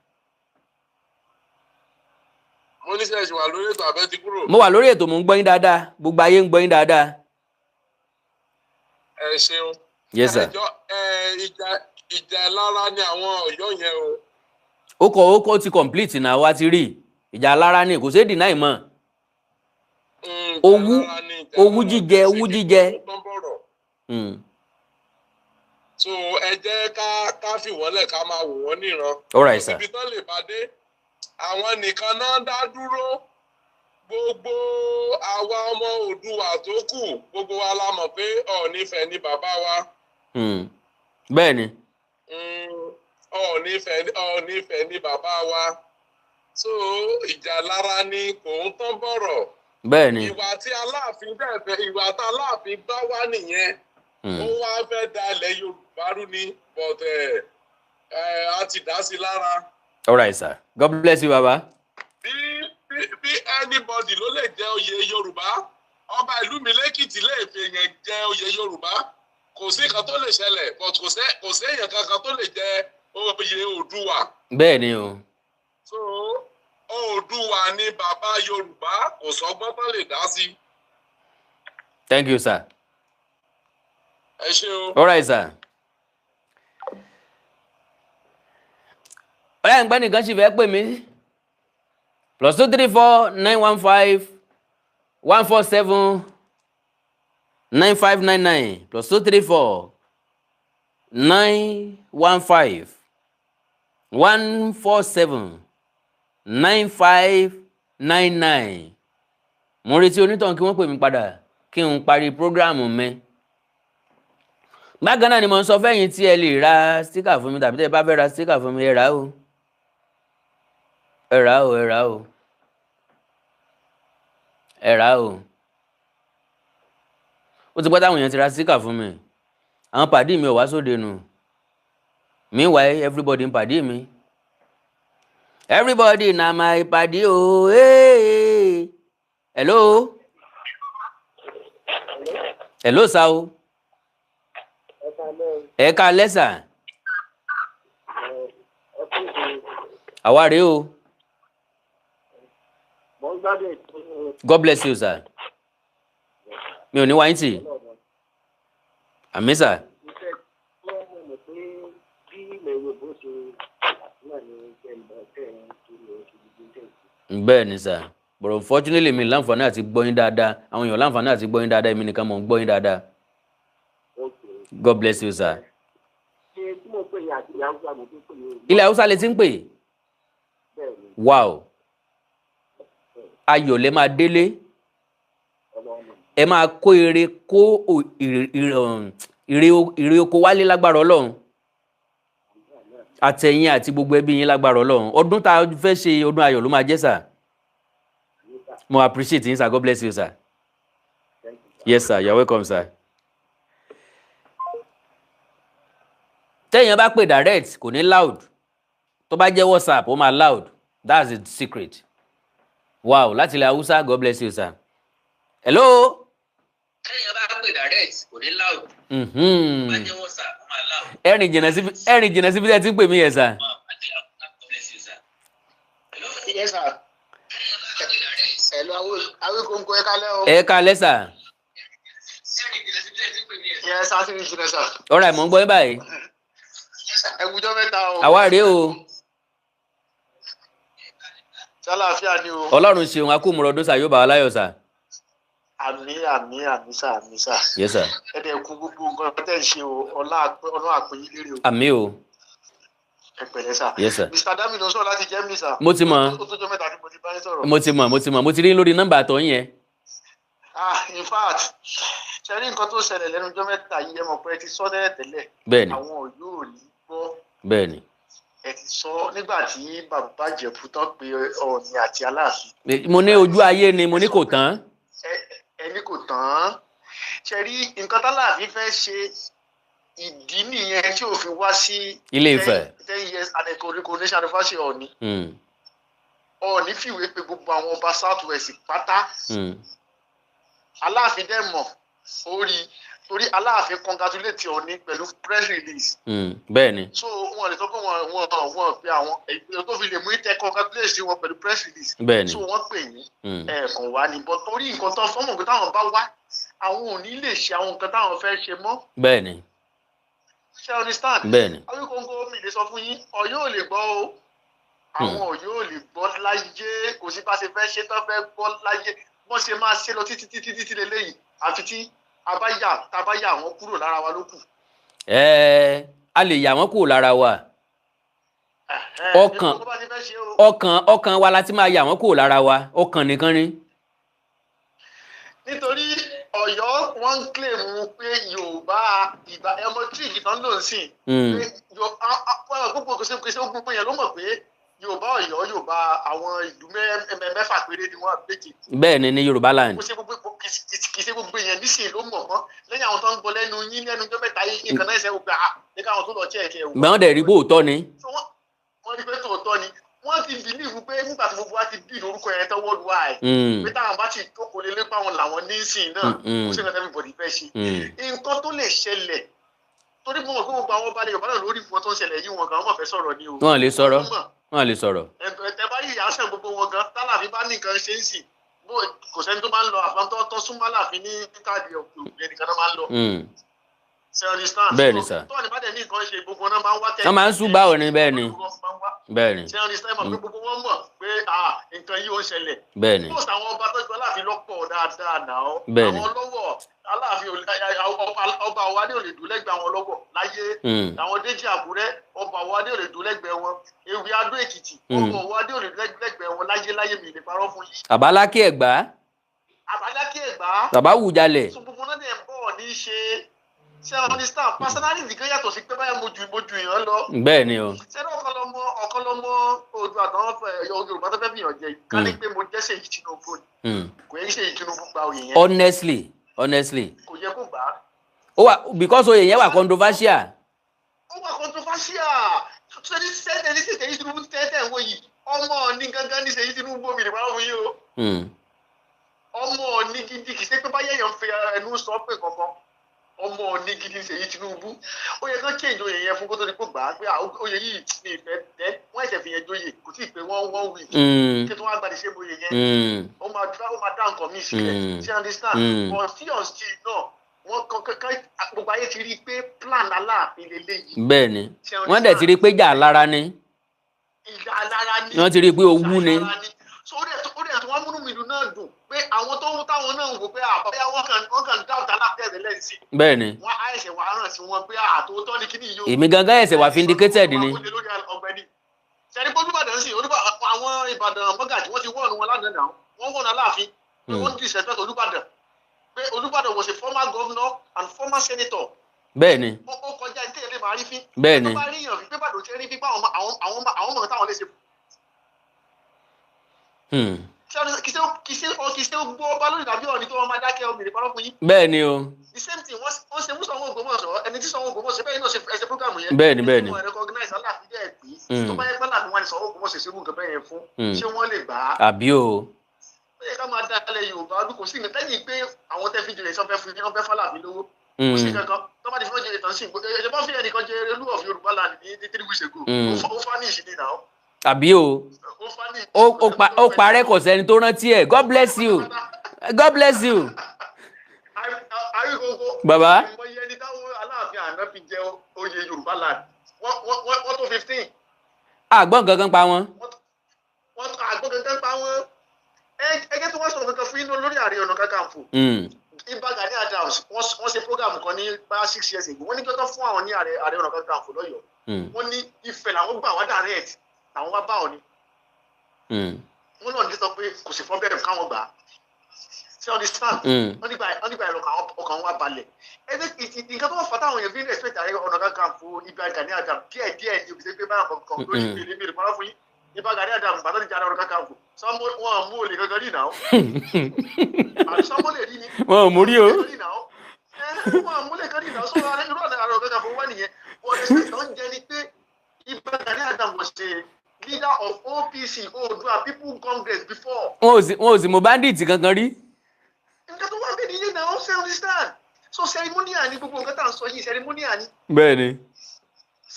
Mo ní sẹ́ẹ̀sì wà lórí ètò àbẹ́ ti kúrò? Mo wà lórí ètò, mò ń gbọ́ yín dáadáa, gbogbo ayé ń gbọ́ yín dáadáa. Ẹ ṣeun. Yes, sir. Ẹ jọ ẹ, ìjà lára ni àwọn Ọ̀yọ́ yẹn o. Ó kọ ti complete náà, wá ti rí ìjà alára ni, kò sí deny mọ́. Owú, Ìjà lára ni, ìjà owú lára jíjẹ, ni, owú jíjẹ. kò tán bọ̀rọ̀. So ẹ jẹ́ ká fìwọ́lẹ̀, ká máa wò wọ́n níran. All right, sir. Ibi tán lè bá dé, àwọn nìkan náà dá dúró. Gbogbo àwa ọmọ Oòduà tó kù, gbogbo wa la mọ̀ pé Ọọ̀ni Ifẹ̀ ni bàbá wa. Bẹ́ẹ̀ ni. Ọọ̀ni Ifẹ̀ ni bàbá wa. So ìjà lára ni, kò ń tán bọ̀rọ̀. Bẹ́ẹ̀ ni. Ìwà tí Aláàfin dẹ̀ fẹ́, ìwà tí Aláàfin bá wá nìyẹn. Ó wá fẹ́ da ilẹ̀ Yorùbá rú ni, but ẹ̀ ẹ̀ a ti dá sí lára. All right, sir. God bless you, baba. Bí anybody ló lè jẹ oyè Yorùbá, ọba ìlú mi lẹ́kìtì lè fi èèyàn jẹ oyè Yorùbá, kò sí nǹkan tó lè ṣẹlẹ̀, but kò sí èèyàn kankan tó lè jẹ oyè Oòduà. Bẹ́ẹ̀ ni o. So Oòduà ni bàbá Yorùbá, kò sọgbọ́n tó lè dá sí. Thank you, sir. Ẹ ṣé o. All right, sir. Ọ̀rẹ́ ìgbẹ́ nìkan sì fẹ́ pè mí: +234 915 147 9599, +234 915 147 9599. Mo retí onítàn kí wọ́n pè mí padà kí n parí program mi. Bákan náà ni mo ń sọ fẹ́yìn tí ẹ lè ra sticker fún mi, tàbí tẹ́ ẹ bá fẹ́ ra sticker fún mi, ẹ rà o, ẹ rà o, ẹ rà o, ẹ rà o. Ó ti pẹ́ táwọn èèyàn ti ra sticker fún mi. Àwọn pàdé mi ò wá sóde nù. Meanwhile, everybody ń pàdé mi. Everybody na my pàdé o. Hey. Hello, hello sir o. Ẹ ká lẹ́sà. Àwa rèé o. God bless you, sir. Mi ò ní wáyé tì. Àmín, sir. Iṣẹ́ tí wọ́n mọ̀ pé bí ilẹ̀ Yorùbá ṣe náà ni jẹ́ ìgbà tẹ̀ ń kiri oṣù gbogbo tẹ̀ sí. Bẹ́ẹ̀ ni, sir, but unfortunately mi láǹfààní àti gbọ́ yín dáadáa. Àwọn èèyàn láǹfààní àti gbọ́ yín dáadáa, èmi nìkan mò ń gbọ́ yín dáadáa. God bless you, sir. Ṣé tí mo pè yín àti ìyá Haúsá mo tún pè yín? Ilẹ̀ Haúsá lè ti ń pè? Bẹ́ẹ̀ ni. Wow, ayọ̀ lẹ máa délé. Ọlọ́run. Ẹ máa kó ire, kó ire oko wálé lágbára Ọlọ́run, àtẹ̀yìn àti gbogbo ẹbí yín lágbára Ọlọ́run. Ọdún tá a fẹ́ ṣe, ọdún ayọ̀ ló máa jẹ́, sir. Mo appreciate yín, sir. God bless you, sir. Thank you, sir. Yes, sir. You are welcome, sir. Téèyàn bá pè direct, kò ní loud. Tó bá jẹ́ WhatsApp, ó máa loud. That's the secret. Wow, láti ilẹ̀ Haúsá. God bless you, sir. Hello. Téèyàn bá pè direct, kò ní loud. Tó bá jẹ́ WhatsApp, ó máa loud. Ẹ rìn jìnnà síbi tí ẹ ti ń pè mí yẹn, sir. Yes, sir. Hello, Awikonko, ẹ kálẹ́ o. Ẹ káalẹ́, sir. Yes, sir, sí ìjìnlẹ̀, sir. Ọ̀rọ̀ àìmọ̀ ń gbọ́ yín báyìí. Ẹ kújọ́ mẹ́ta o. Àwa rèé o. Ṣàlàáfíà ni o. Ọlọ́run ṣeun. Akúmọ̀rọ̀dún, sir. Yóò bá wa láyọ̀, sir. Àmín, àmín, àmín sir, àmín sir. Yes, sir. Ẹ dẹ̀ kú gbogbo nǹkan tẹ́ ń ṣe o, Ọlọ́run àpè yín lérè o. Àmín o. Ẹ pẹ̀lẹ́, sir. Yes, sir. Mr. Dami ló ń sọ̀rọ̀ láti Germany, sir. Mo ti mọ̀. Ó tó jọ́ mẹ́ta tí mo ti bá yín sọ̀rọ̀. Mo ti mọ̀, mo ti mọ̀, mo ti rí lórí nọ́mbà àtọ̀ yín yẹn. Ah, in fact, ṣe rí nǹkan tó ṣẹlẹ̀ lẹ́nu ọjọ́ mẹ́ta yìí, ẹ mọ̀ pé ẹ ti sọ tẹ́lẹ̀ tẹ́lẹ̀. Bẹ́ẹ̀ni. Àwọn Ọ̀yọ́ ò ní gbọ́. Bẹ́ẹ̀ni. Ẹ ti sọ nígbà tí bàbá Ìjẹ̀bú tán pé Ọọ̀ni àti Aláàfin. Mo ní ojú ayé ni, mo ní kò tán. Ẹni kò tán. Ṣe rí nǹkan tálàáfin fẹ́ ṣe, ìdí nìyẹn tí ò fi wá sí Ilé Ifẹ̀. 10 years and coronation anniversary Ọọ̀ni. Ọọ̀ni fìwé pe gbogbo àwọn ọba South West pátá. Aláàfin dẹ̀ mọ̀, ó rí, torí Aláàfin congratulate Ọọ̀ni pẹ̀lú press release. Bẹ́ẹ̀ni. So wọn lè sọ pé wọn pe àwọn èyí tó fi lè mú ìtẹ congratulate wọn pẹ̀lú press release. Bẹ́ẹ̀ni. So wọ́n pè yín, ẹ̀ẹ̀kan wá ní bọ́, torí nǹkan tó fọ́mọ̀ pé táwọn bá wá, àwọn ò ní lè ṣe àwọn nǹkan táwọn fẹ́ ṣe mọ́. Ṣé you understand? Bẹ́ẹ̀ni. Awíkóńkó, mi lè sọ fún yín, Ọ̀yọ́ ò lè gbọ́ o. Àwọn Ọ̀yọ́ ò lè gbọ́ láyé. Kò sí bá ṣe fẹ́ ṣe tán fẹ́ gbọ́ láyé. Wọ́n ṣe máa ṣe lọ títí títí títí lélẹ́yìí, àfi tí a bá yà, tá a bá yà wọ́n kúrò lára wa ló kù. Ẹ a lè yà wọ́n kúrò lára wa. Ọkàn. Bó bá ti fẹ́ ṣe o. Ọkàn wa la ti máa yà wọ́n kúrò lára wa, ọkàn nìkan ni. Nítorí Ọ̀yọ́, wọ́n ń claim pé Yorùbá ìgbà ẹmọ tí ìtàn ló ń sìn pé gbogbo kò sí gbogbo yẹn ló mọ̀ pé Yorùbá Ọ̀yọ́, Yorùbá àwọn ìlú mẹ́fà péré ni wọ́n, méje. Bẹ́ẹ̀ ni, ní Yorùbá land. Kò sí gbogbo, kì í ṣe gbogbo yẹn nísìnyí ló mọ̀ mọ́ lẹ́yìn àwọn tó ń gbọ́ lẹ́nu yín lẹ́nu ọjọ́ 3 yìí nìkan náà ṣe wò pé ah, ní káwọn tó lọ tí ẹ̀kẹ́ wò. Gbọ́n dẹ̀ rí bóòtọ́ ni. So wọ́n rí pé tòótọ́ ni. Wọ́n ti believe pé nígbà tí gbogbo wa ti bí lórúkọ yẹn tán worldwide, pé táwọn bá ti jókòó lé lépa wọn làwọn ní sìn náà, kò sí nǹkan everybody fẹ́ ṣe. Nǹkan tó lè ṣẹlẹ̀, torí mo mọ̀ pé gbogbo àwọn ọba ilẹ̀ Yorùbá náà lórí ìfún tó ń ṣẹlẹ̀ yìí, wọn gan wọ́n fẹ́ sọ̀rọ̀ ni o. Wọ́n lè sọ̀rọ̀. Wọ́n mọ̀. Wọ́n lè sọ̀rọ̀. Ẹ bá yìí àṣẹ gbogbo wọn gan, tálàfin bá ní nǹkan ṣe ń sìn, bó kò sẹ́ni tó máa ń lọ àfọ̀n tó súnmọ́ Aláàfin ní káàdì òkè ẹnìkan náà máa ń lọ. Ṣe understand? Bẹ́ẹ̀ ni, sir. Tó ní bá dẹ̀ ní nǹkan ṣe, gbogbo náà máa ń wá tẹ̀lé. Wọ́n máa ń súgbà ò ní, bẹ́ẹ̀ ni. Bẹ́ẹ̀ ni. Ṣe understand? Mọ̀ pé gbogbo wọn mọ̀ pé ah, nǹkan yìí ó ń ṣẹlẹ̀. Bẹ́ẹ̀ ni. Most àwọn ọba tó jọ Aláàfin lọ́pọ̀ dáadáa náà. Bẹ́ẹ̀ ni. Àwọn lọ́wọ́ Aláàfin ọba Ọwádé ò lè dùn lẹ́gbẹ̀ẹ́ àwọn lọ́wọ́ láyé. Àwọn Déjì Àkúrẹ́, ọba Ọwádé ò lè dùn lẹ́gbẹ̀ẹ́ wọn. Ewì Adó Èkìtì, ọba Ọwádé ò lè dùn lẹ́gbẹ̀ẹ́ wọn láyé láyé, mi lè parọ́ fún yín. Àbálákí Ẹ̀gbá. Àbálákí Ẹ̀gbá. Bàbá Wùjalẹ̀. So gbogbo náà dẹ̀ ń bọ̀ ní í ṣe. Ṣé ẹ understand? Personality kan yàtọ̀ sí pé báyà mo ju èèyàn lọ. Bẹ́ẹ̀ ni o. Ṣé ní ọ̀kan lọ́mọ Oòduà àtàwọn Yorùbá tó fẹ́ fìyàn jẹ, ká ní pé mo jẹ́ Ṣèyí Tinubu ni. Kò yẹ kí Ṣèyí Tinubu gba oyè yẹn. Honestly, honestly. Kò yẹ kó gbà á. Ó wà because oyè yẹn wà controversial. Ó wà controversial. Ṣé ní Ṣèyí Tinubu tẹ́tẹ̀ ń wò yìí, ọmọ ní gangan ní Ṣèyí Tinubu, omi ìdìbò àwọn yìí o. Ọmọ ní gidi, kì í ṣe pé báyẹ̀ yẹn ń fi ẹnu sọ pé kankan, ọmọ ní gidi Ṣèyí Tinubu. Ó yẹ kán change oyè yẹn fún kó tó di kó gbà á, pé oyè yìí ní ìfẹ́ tẹ́ wọ́n ẹ̀sẹ̀ fi yẹn jóyè, kò tí ì pé one week kí tó wá gbàdé ṣé oyè yẹn. Ó máa dá nǹkan míì sílẹ̀. Ṣé you understand? But still on still náà, wọ́n kan gbogbo ayé ti rí i pé plan Aláàfin lélẹ́yìí. Bẹ́ẹ̀ ni, wọ́n dẹ̀ ti rí i pé jà lára ni. Ìjà alára ni. Wọ́n ti rí i pé owú ni. Ìjà alára ni. So ó dẹ̀ tó wọ́n múnú mi dùn náà dùn pé àwọn tó ń táwọn náà ń wò pé àbáyá wọ́n kàn dáwọ̀tà Aláàfin ẹ̀rẹ̀ lẹ́yìn sí. Bẹ́ẹ̀ ni. Wọ́n á ẹ̀ṣẹ̀ wà ràn sí wọn pé àtòótọ́ ni kíní yìí o. Èmi gangan ẹ̀sẹ̀ wà vindicated ni. Sẹ́ni pé Olúbàdàn sì àwọn Ìbàdàn mọ́gàjì, wọ́n ti wọ́ọ̀nù wọn lánàá náà, wọ́n wọ́ọ̀nù Aláàfin pé wọ́n disrespect Olúbàdàn, pé Olúbàdàn was a former governor and former senator. Bẹ́ẹ̀ ni. Ó kọjá ní tẹ̀lé máa rí fín. Bẹ́ẹ̀ ni. Tó bá rí yàn fín pé Ìbàdàn ṣe rí fín pé àwọn mọ̀ táwọn lè ṣe. Kì í ṣe gbọ́ ọba lórí tàbí Ọọ̀ni tó wọn máa dákẹ́ omi ìparọ́ fún yín. Bẹ́ẹ̀ ni o. The same thing wọ́n ṣe mú Ṣọ̀ún Ògbómọ̀ṣọ́, ẹni tí Ṣọ̀ún Ògbómọ̀ṣọ́ bẹ́ẹ̀ náà ṣe ẹsẹ̀ program yẹn. Bẹ́ẹ̀ ni, bẹ́ẹ̀ ni. Wọ́n recognize Aláàfin dẹ́ pé tó bá yẹ pé Aláàfin wọn ni Ṣọ̀ún Ògbómọ̀ṣọ́ ṣe irú nǹkan bẹ́ẹ̀ yẹn fún, ṣé wọ́n lè gbà á? Àbí o. Ó yẹ ká máa dá ilẹ̀ Yorùbá bí kò sí nǹkan tẹ́yìn pé àwọn tẹ́ fi jèrè sọ fẹ́ fún yín, wọ́n fẹ́ fàlàfin lówó. Kò sí kankan tó bá ti fún jèrè tán sí ẹ bá fi ẹnìkan jẹ Olú of Yorùbá land ní 3 weeks ago. Ó fanish ni now. Àbí o. Ó fanish. Ó parẹ́, kò sẹ́ni tó rántí ẹ̀. God bless you, God bless you. Àríkókó. Bàbá. Ìmọ̀ye ẹni táwọn Aláàfin àná fi jẹ oyè Yorùbá land, wọ́n tó 15. Àgbọ̀n kankan pa wọn. Wọ́n àgbọ̀n kankan pa wọ́n. Ẹgẹ́ tí wọ́n sọ̀rọ̀ kankan fún inú lórí Ààrẹ Ọ̀nà Kakanfò. Ìbà Gani Adams, wọ́n ṣe program kan ní bá 6 years ago, wọ́n ní gbọ́dọ̀ fún àwọn ní Ààrẹ Ọ̀nà Kakanfò lọ́yọ̀ọ́. Wọ́n ní Ifẹ̀ làwọn gbà wá direct, làwọn wá bá Ọọ̀ni. Wọ́n náà ní sọ pé kò sí problem káwọn gbà á. Ṣé understand? Wọ́n nígbà ẹ̀rọ ọkàn wọn balẹ̀. Ẹgbẹ́ nǹkan tó wọ́n fà táwọn èèyàn fi ń respect Ààrẹ Ọ̀nà Kakanfò Ìbà Gani Adams díẹ̀ díẹ̀ ní òbí pé báyà kankan lórí ìbéèrè ìbéèrè fọlá fún yín. Ìbà Gani Adams gbàtọ́ ní Ààrẹ Ọ̀nà Kakanfò, sọmọ wọn mú olè kankan rí náà, àbí sọmọ lè rí ni? Wọn ò mú rí o. Wọn mú lè kan rí náà. Sọ irú Ààrẹ Ọ̀nà Kakanfò wà nìyẹn. Wọ́n respect tó ń jẹ ni pé Ìbà Gani Adams was a leader of OPC, Oòduà People Congress, before. Wọn ò sì mú bandit kankan rí. Nǹkan tó wà bẹ́ẹ̀ nìyẹn náà, ó ṣe understand? So ceremonial ni gbogbo nǹkan tá à ń sọ yìí, ceremonial ni. Bẹ́ẹ̀ ni.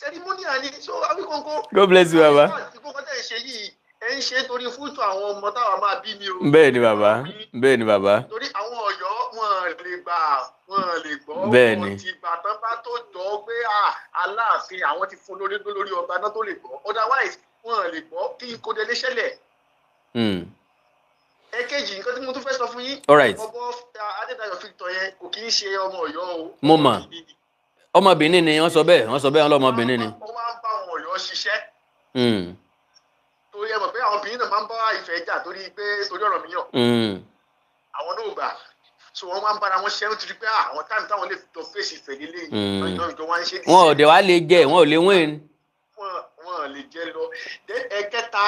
Ceremonial ni. So Awikonko. God bless you, baba. Gbogbo nǹkan tẹ̀ ń ṣe yìí, ẹ̀ ń ṣe torí fúùtù àwọn ọmọ táwa máa bí ni o. Bẹ́ẹ̀ ni bàbá, bẹ́ẹ̀ ni bàbá. Torí àwọn Ọ̀yọ́, wọn lè gbà, wọn lè gbọ́. Bẹ́ẹ̀ ni. Wọn ti gbà tán bá tó jọ pé Aláàfin àwọn ti fún lórí lórí ọba náà tó lè gbọ́, otherwise wọn lè gbọ́ kí kò délé ṣẹlẹ̀. Èkejì, nǹkan tí mo tún fẹ́ sọ fún yín. All right. Ọbọ Adédayọ̀ Victor yẹn kò kí ń ṣe ọmọ Ọ̀yọ́ o. Mo mọ̀. Ọmọbìnrin ni wọ́n sọ bẹ́ẹ̀, wọ́n sọ bẹ́ẹ̀, wọ́n lọ́mọbìnrin ni. Ó máa ń bá àwọn Ọ̀yọ́ ṣiṣẹ́. Torí ẹ mọ̀ pé àwọn obìnrin náà máa ń bá Ifẹ̀ jà torí pé torí ọ̀rọ̀ mi yàn. Àwọn náà gbà, so wọ́n máa ń bára wọn ṣiṣẹ́ nítorí pé àwọn time táwọn lè jọ fèsì Ifẹ̀ nílé yìí ìjọ wá ń ṣe. Wọn ò dẹ̀ wá lè jẹ, wọn ò lè win. Wọn lè jẹ lọ. Ẹ̀kẹta,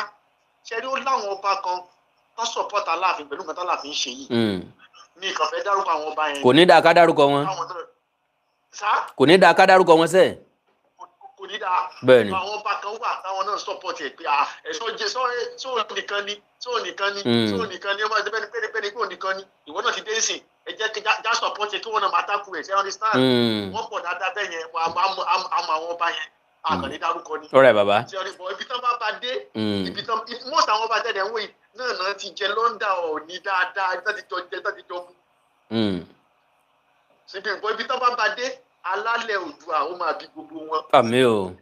ṣe ni ó láwọn ọba kan tó support Aláàfin pẹ̀lú nǹkan tálàfin ṣe yìí. Mi kàn fẹ́ dárúkọ àwọn ọba yẹn. Kò ní dáa ká dárúkọ wọn. Kò ní dáa ká dárúkọ wọn sẹ́ẹ̀. Kò ní dáa. Bẹ́ẹ̀ni. Àwọn ọba kan wà táwọn náà support ẹ̀ pé ẹ̀sọ́ jẹ sóò nìkan ni, sóò nìkan ni, sóò nìkan ni, ọmọ ẹ̀sẹ̀ bẹ́ẹ̀ ni bẹ́ẹ̀ ni kò nìkan ni, ìwọ náà ti dé sìn, ẹ jẹ́ kí já support ẹ̀ kí wọ́n náà máa tákù ẹ̀, ṣe understand? Wọ́n pọ̀ dáadáa bẹ́ẹ̀ yẹn, àmọ́ àwọn ọba yẹn àkànní dárúkọ ni. All right, baba. Ibi tán bá ba dé, ibi tán most àwọn ọba tẹ̀lé ń wò yìí náà ti jẹ lọ́ndà Ọ̀ọ̀ni dáadáa, tán ti jọ jẹ, tán ti jọ mú. Síbi ìbọn ibi tán bá ba dé, alálẹ̀ Oòduà ó máa bí gbogbo wọn. Àmín o.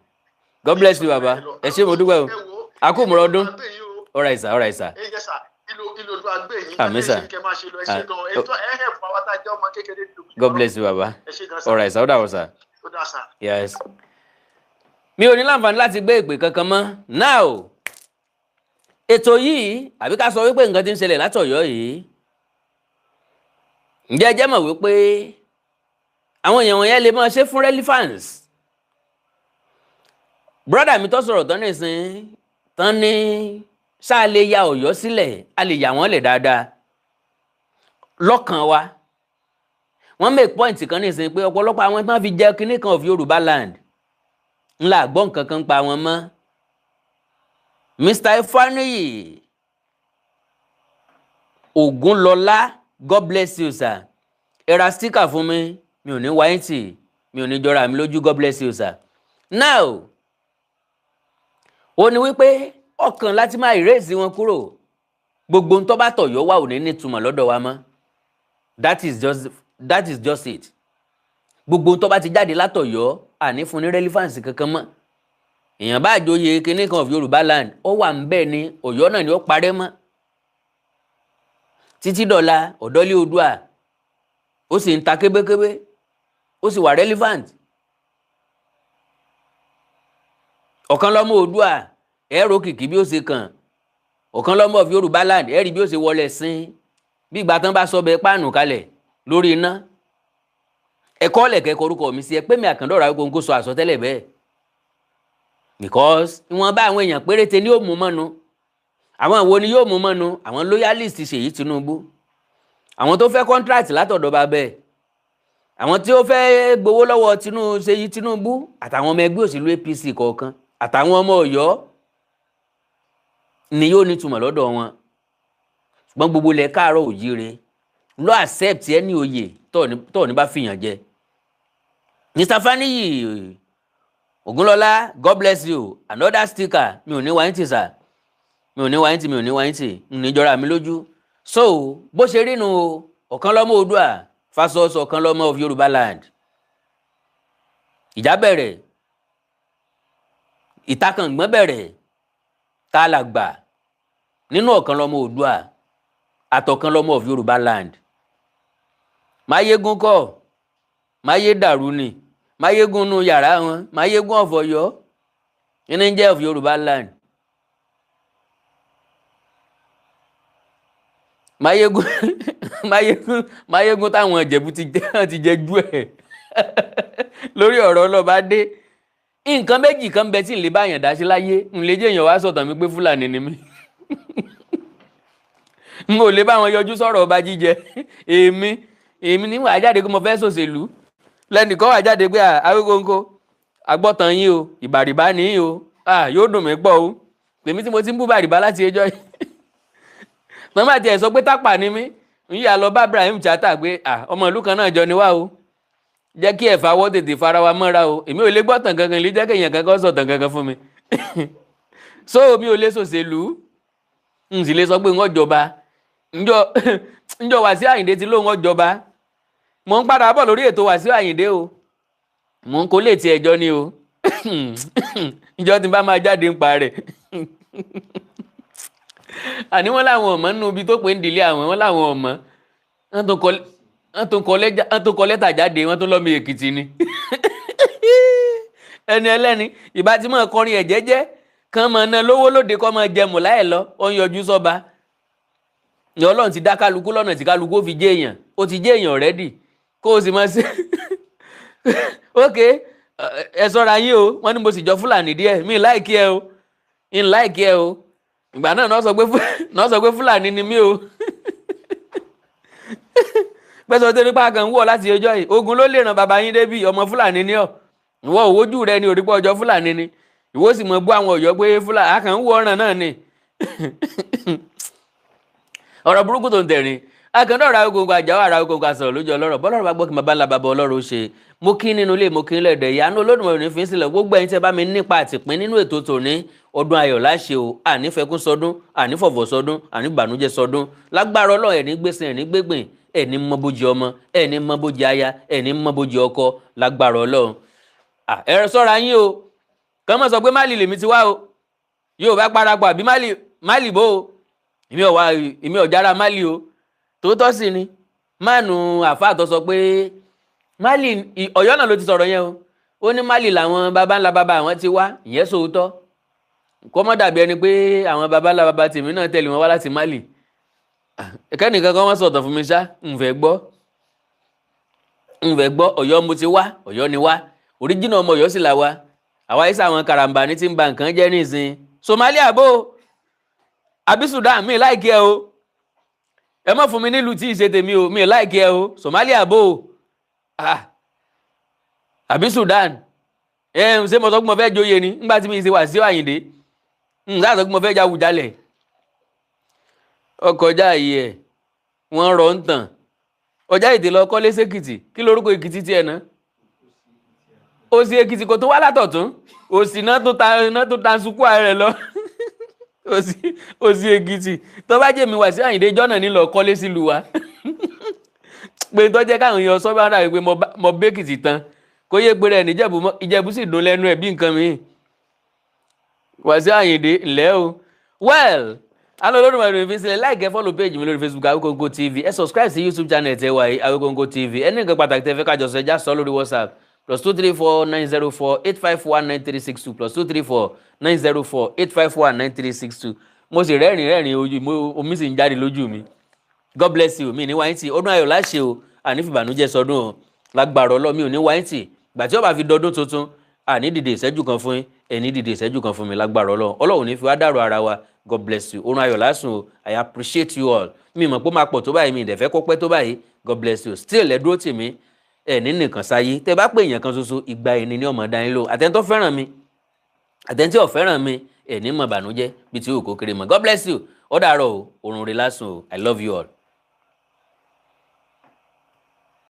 God bless you, baba. Ẹ ṣé, mo dúpẹ́ o. A kú ìmúra ọdún. All right, sir. All right, sir. Àmín, sir. God bless you, baba. All right, sir. Ó dàbọ̀, sir. Yes. Mi ò ní láǹfààní láti gbé ìpè kankan mọ́ now. Ètò yìí, àbí ká sọ wípé nǹkan tí ń ṣẹlẹ̀ látọ̀yọ́ yìí, ǹjẹ́ ẹ jẹ́ mọ̀ wípé àwọn èèyàn wọ̀nyẹn lè máa ṣe fún relevance? Brother mi tó sọ̀rọ̀ tán nísìn tán ní ṣáà lè ya Ọ̀yọ́ sílẹ̀, a lè yà wọ́n lẹ̀ dáadáa lọ́kàn wa. Wọ́n make point kan nísìn pé ọ̀pọ̀lọpọ̀ àwọn tí wọ́n fi jẹ́ kinní kan of Yorùbá land ńlá gbọ́ nǹkan kan pa wọn mọ́. Mr. Ifaniyi Ogunlọlá, God bless you, sir. Ẹ ra sticker fún mi, mi ò ní wáyé tì, mi ò ní jọra mi lójú. God bless you, sir. Now, ó ní wípé ọkàn láti máa erase wọn kúrò, gbogbo ń tó bá tọ̀yọ́ wà ò ní nítumọ̀ lọ́dọ̀ wa mọ́. That is just it. Gbogbo ń tó bá ti jáde látọ̀yọ́, àní fún ní relevance kankan mọ́. Èèyàn bá àjòyè kinní kan of Yorùbá land, ó wà ń bẹ́ẹ̀ ni, Ọ̀yọ́ náà ni ó parẹ́ mọ́ títí dọ̀la. Ọ̀dọ́lé Oòduà ó sì ń ta kébékébé, ó sì wà relevant. Ọ̀kan lọ́mọ Oòduà, ẹ̀rọ kìkì bí ó ṣe kàn. Ọ̀kan lọ́mọ of Yorùbá land, ẹ̀rí bí ó ṣe wọlé sín bí ìgbà tán bá sọ bẹ́ẹ̀ páànù kalẹ̀ lórí iná. Ẹ̀kọ́ lẹ̀kẹ́ korúkọ mi sí ẹ pé mi Àkàndọ̀rọ̀ Awíkonko sọ àsọtẹ́lẹ̀ bẹ́ẹ̀, because ìwọ̀nba àwọn èèyàn péréte ni yóò mú mọ́nu. Àwọn wo ni yóò mú mọ́nu? Àwọn loyalist Ṣèyí Tinubu, àwọn tó fẹ́ contract látọ̀dọ̀ bàbá ẹ̀, àwọn tí ó fẹ́ gbowó lọ́wọ́ Ṣèyí Tinubu, àtàwọn ọmọ ẹgbẹ́ òṣèlú APC kọ̀ọ̀kan, àtàwọn ọmọ Ọ̀yọ́ ni yóò nítumọ̀ lọ́dọ̀ wọn. Ṣùgbọ́n gbogbo ilẹ̀ káàárọ̀ òjíire lọ accept ẹ ní oyè tọ́ ní bá fìyàn jẹ. Mr. Faniyi Ogunlọlá, God bless you. Another sticker. Mi ò ní wáyé tì sà, mi ò ní wáyé tì, mi ò ní wáyé tì, n ní jọra mi lójú. So bó ṣe rí nu o, ọ̀kan lọ́mọ Oòduà versus ọ̀kan lọ́mọ of Yorùbá land. Ìjà bẹ̀rẹ̀, ìtakàngbọ́n bẹ̀rẹ̀. Tá a là gbà nínú ọ̀kan lọ́mọ Oòduà àtọ̀kan lọ́mọ of Yorùbá land? Máyégún kọ́, máyé dàrú ni. Máyégún nu yàrá wọn, Máyégún of Ọ̀yọ́ ní jẹ́ of Yorùbá land. Máyégún, Máyégún, Máyégún táwọn Ìjẹ̀bú ti jẹ́ ti jẹ jú ẹ̀ lórí ọ̀rọ̀ ọlọ́ba dé. Nǹkan méjì kan bẹ tí n lè bá yàn dá sí láyé. N lè jẹ́ èèyàn wá sọ̀tàn mi pé Fúlàní ni mí. N ò lè bá wọn yọjú sọ̀rọ̀ ọba jíjẹ. Èmi ní wàá jáde kó mo fẹ́ ṣòṣèlú, lẹ́nìkan wàá jáde pé Awíkonko agbọ́tàn yín o, ìbàrìbá ní yín o, yóò dùn mí pọ̀ o. Tèmi tí mo ti ń bú bàrìbá láti ẹjọ́ yìí, màmá tiẹ̀ sọ pé tápà ni mí, ń yà lọ bá Ibrahim Chatta pé ọmọ ìlú kan náà jọ ni wá o, jẹ́ kí ẹ̀fà wọ́ tètè fara wa mọ́ra o. Èmi ò lè gbọ́tàn kankan, lè jẹ́ kéèyàn kankan sọ̀tàn kankan fún mi. So mi ò lè ṣòṣèlú, n sì lè sọ pé ń jọba. Njọ Wàsíù Àyìndé ti lóun ọjọba. Mò ń padà bọ̀ lórí ètò Wàsíù Àyìndé o, mò ń kó lè ti ẹjọ́ ni o, ìjọ tí n bá máa jáde ń pa rẹ̀. Àní wọ́n láwọn ọmọ nínú ibi tó pé ń dìlé àwọn, wọ́n láwọn ọmọ. Wọ́n tún kọ lẹ́tà jáde, wọ́n tún lọ́mọ Èkìtì ni. Ẹni ẹlẹ́ni ìbá tí mọ̀ kọrin ẹ̀ jẹ́jẹ́ kàn mọ̀ ná lówó lóde kọ́ mọ̀ jẹ mọ̀ láì lọ, ó ń yọjú sọ́ba. Ní Ọlọ́run ti dá kálukú lọ́nà tí kálukú ó fi jẹ́ èèyàn, ó ti jẹ́ èèyàn already, kó o sì máa ṣe. Ok, ẹ sọ́ra yín o, wọ́n ní mo sì jọ Fúlàní díẹ̀, mi like ẹ o, ń like ẹ o. Ìgbà náà náà sọ pé Fúlàní ni mí o. Pẹ́sọ̀ tó nípa kan ń wọ̀ láti ọjọ́ yìí, ogun ló lè ràn bàbá yín débi, ọmọ Fúlàní ni ọ́. Ìwọ òwójú rẹ ni òrípọ̀ ọjọ́ Fúlàní ni. Ìwọ sì mọ̀ bú àwọn Ọ̀yọ́ pé Fúlàní àkàn ń wọ ọ̀ràn náà ni. Ọ̀rọ̀ burúkú tó ń tẹ̀rín akẹ́ndọ̀ ara ogun àjà ara ogun àsọ̀rọ̀ lójú ọlọ́rọ̀ bọ́lọ́rọ̀ bá gbọ́ kí bàbá ńlá bàbá ọlọ́rọ̀ ó ṣe. Mo kí nínú ilé, mo kí lẹ́dẹ̀ ìyanu Olódùmarè ní fi ń sílẹ̀. Gbogbo ẹ̀yin tẹ́ bá mi nípa àtìpín nínú ètò tòní, ọdún ayọ̀ láṣẹ o. Ànífẹ́kún sọdún, ànífọ̀fọ̀ sọdún, àníbànújẹ́ sọdún. Lágbára Ọlọ́run, ẹ̀ ní gbèsè, ẹ̀ ní gbégbìn, ẹ̀ ní mọ́bójì ọmọ, ẹ̀ ní mọ́bójì aya, ẹ̀ ní mọ́bójì ọkọ, lágbára Ọlọ́run. Ẹ ṣọ́ra yín o, kàn mọ̀ sọ pé Málì lèmi ti wá o, yóò bá parapọ̀ àbí Málì Málì bó o, èmi ò wá, èmi ò jára Málì o. Tòótọ́ sì ni máàlù àfáà tó sọ pé Málì, Ọ̀yọ́ náà ló ti sọ̀rọ̀ yẹn o. Ó ní Málì làwọn baba ńlá baba àwọn ti wá. Ìyẹn sòótọ́, kó mọ́ dàbí ẹni pé àwọn baba ńlá baba tèmi náà tẹ̀lé wọn wá láti Málì. Kẹ́nìkan kan wọ́n sọ̀tọ̀ fún mi ṣá, ń fẹ́ gbọ́, ń fẹ́ gbọ́. Ọ̀yọ́ mo ti wá, Ọ̀yọ́ ni wá, oríjìnà ọmọ Ọ̀yọ́ sì là wá. Àwa yìí sàwọn karambà ní ti ń ba nǹkan jẹ́ nísìn. Somalia bó àbí Sudan, mi like ẹ o. Ẹ má fún mi nílùú tí ì ṣe tèmi o, mi like ẹ o. Somalia bó àbí Sudan, ẹ ṣé mo sọ pé mo fẹ́ joyè ni nígbà tí mi ṣe Wàsíù Àyìndé? N sáà sọ pé mo fẹ́ jáwùjalẹ̀ ọkọjá yìí ẹ̀ wọ́n rọ̀ ń tàn ọjà ètè lọ kọ́lé sékìtì. Kí lorúkọ Èkìtì tiẹ̀ náà? Òsì Èkìtì kò tó wá látọ̀tún, òsì náà tó ta náà tó ta sukú ààrẹ lọ. Òsì Èkìtì tó bá jẹ́ mi Wàsíù Àyìndé jọ́nà nílò kọ́lé sílùú wa pé tó jẹ́ káwọn èèyàn sọ bá dàbí pé mo bẹ́kìtì tán, kó yé pé rẹ̀ níjẹ̀bú, Ìjẹ̀bú sì dùn lẹ́nu ẹ̀ bí nǹkan mi. Wàsíù Àyìndé ńlẹ́ o. Well, àná Olódùmarè fi sílẹ̀. Like, follow page mi lórí Facebook, Awikonko TV. Ẹ subscribe sí YouTube channel tẹ wáyé, Awikonko TV. Ẹ ní nǹkan pàtàkì tẹ fẹ́ kájọ sọ, ẹ já sọ lórí WhatsApp, +2349048519362, +2349048519362. Mo sì rẹ́rìn rẹ́rìn ojú omi sì ń jáde lójú mi. God bless you. Mi ní wáyé tí ọdún ayọ̀ láṣẹ o, àní fìbànújẹ́ sọdún o, lágbára Ọlọ́run. Mi ò ní wáyé tì gbà tí ó bá fi dọdún tuntun. Àní dìde ìṣẹ́jú kan fún yín, ẹni dìde ìṣẹ́jú kan fún mi, lágbára Ọlọ́run. Ọlọ́run ní fi wá dàrú ara wa. God bless you. Oorun ayọ̀ lásùn o. I appreciate you all. Mi mọ̀ pé ó máa pọ̀ tó báyìí, mi ìdẹ̀fẹ́ kó pẹ́ tó báyìí. God bless you. Still, ẹ dúró tì mí. Ẹ ní nìkan sáyé. Tẹ bá pè èèyàn kan ṣoṣo, ìgbà ẹni ní ọmọ dání lò. Àtẹni tó fẹ́ràn mi, àtẹni tí ò fẹ́ràn mi, ẹ ní mọ̀ bànújẹ́ bí tí òkò kéré mọ̀. God bless you. Ó dàárọ̀ o, oorun rẹ̀ lásùn o. I love you all.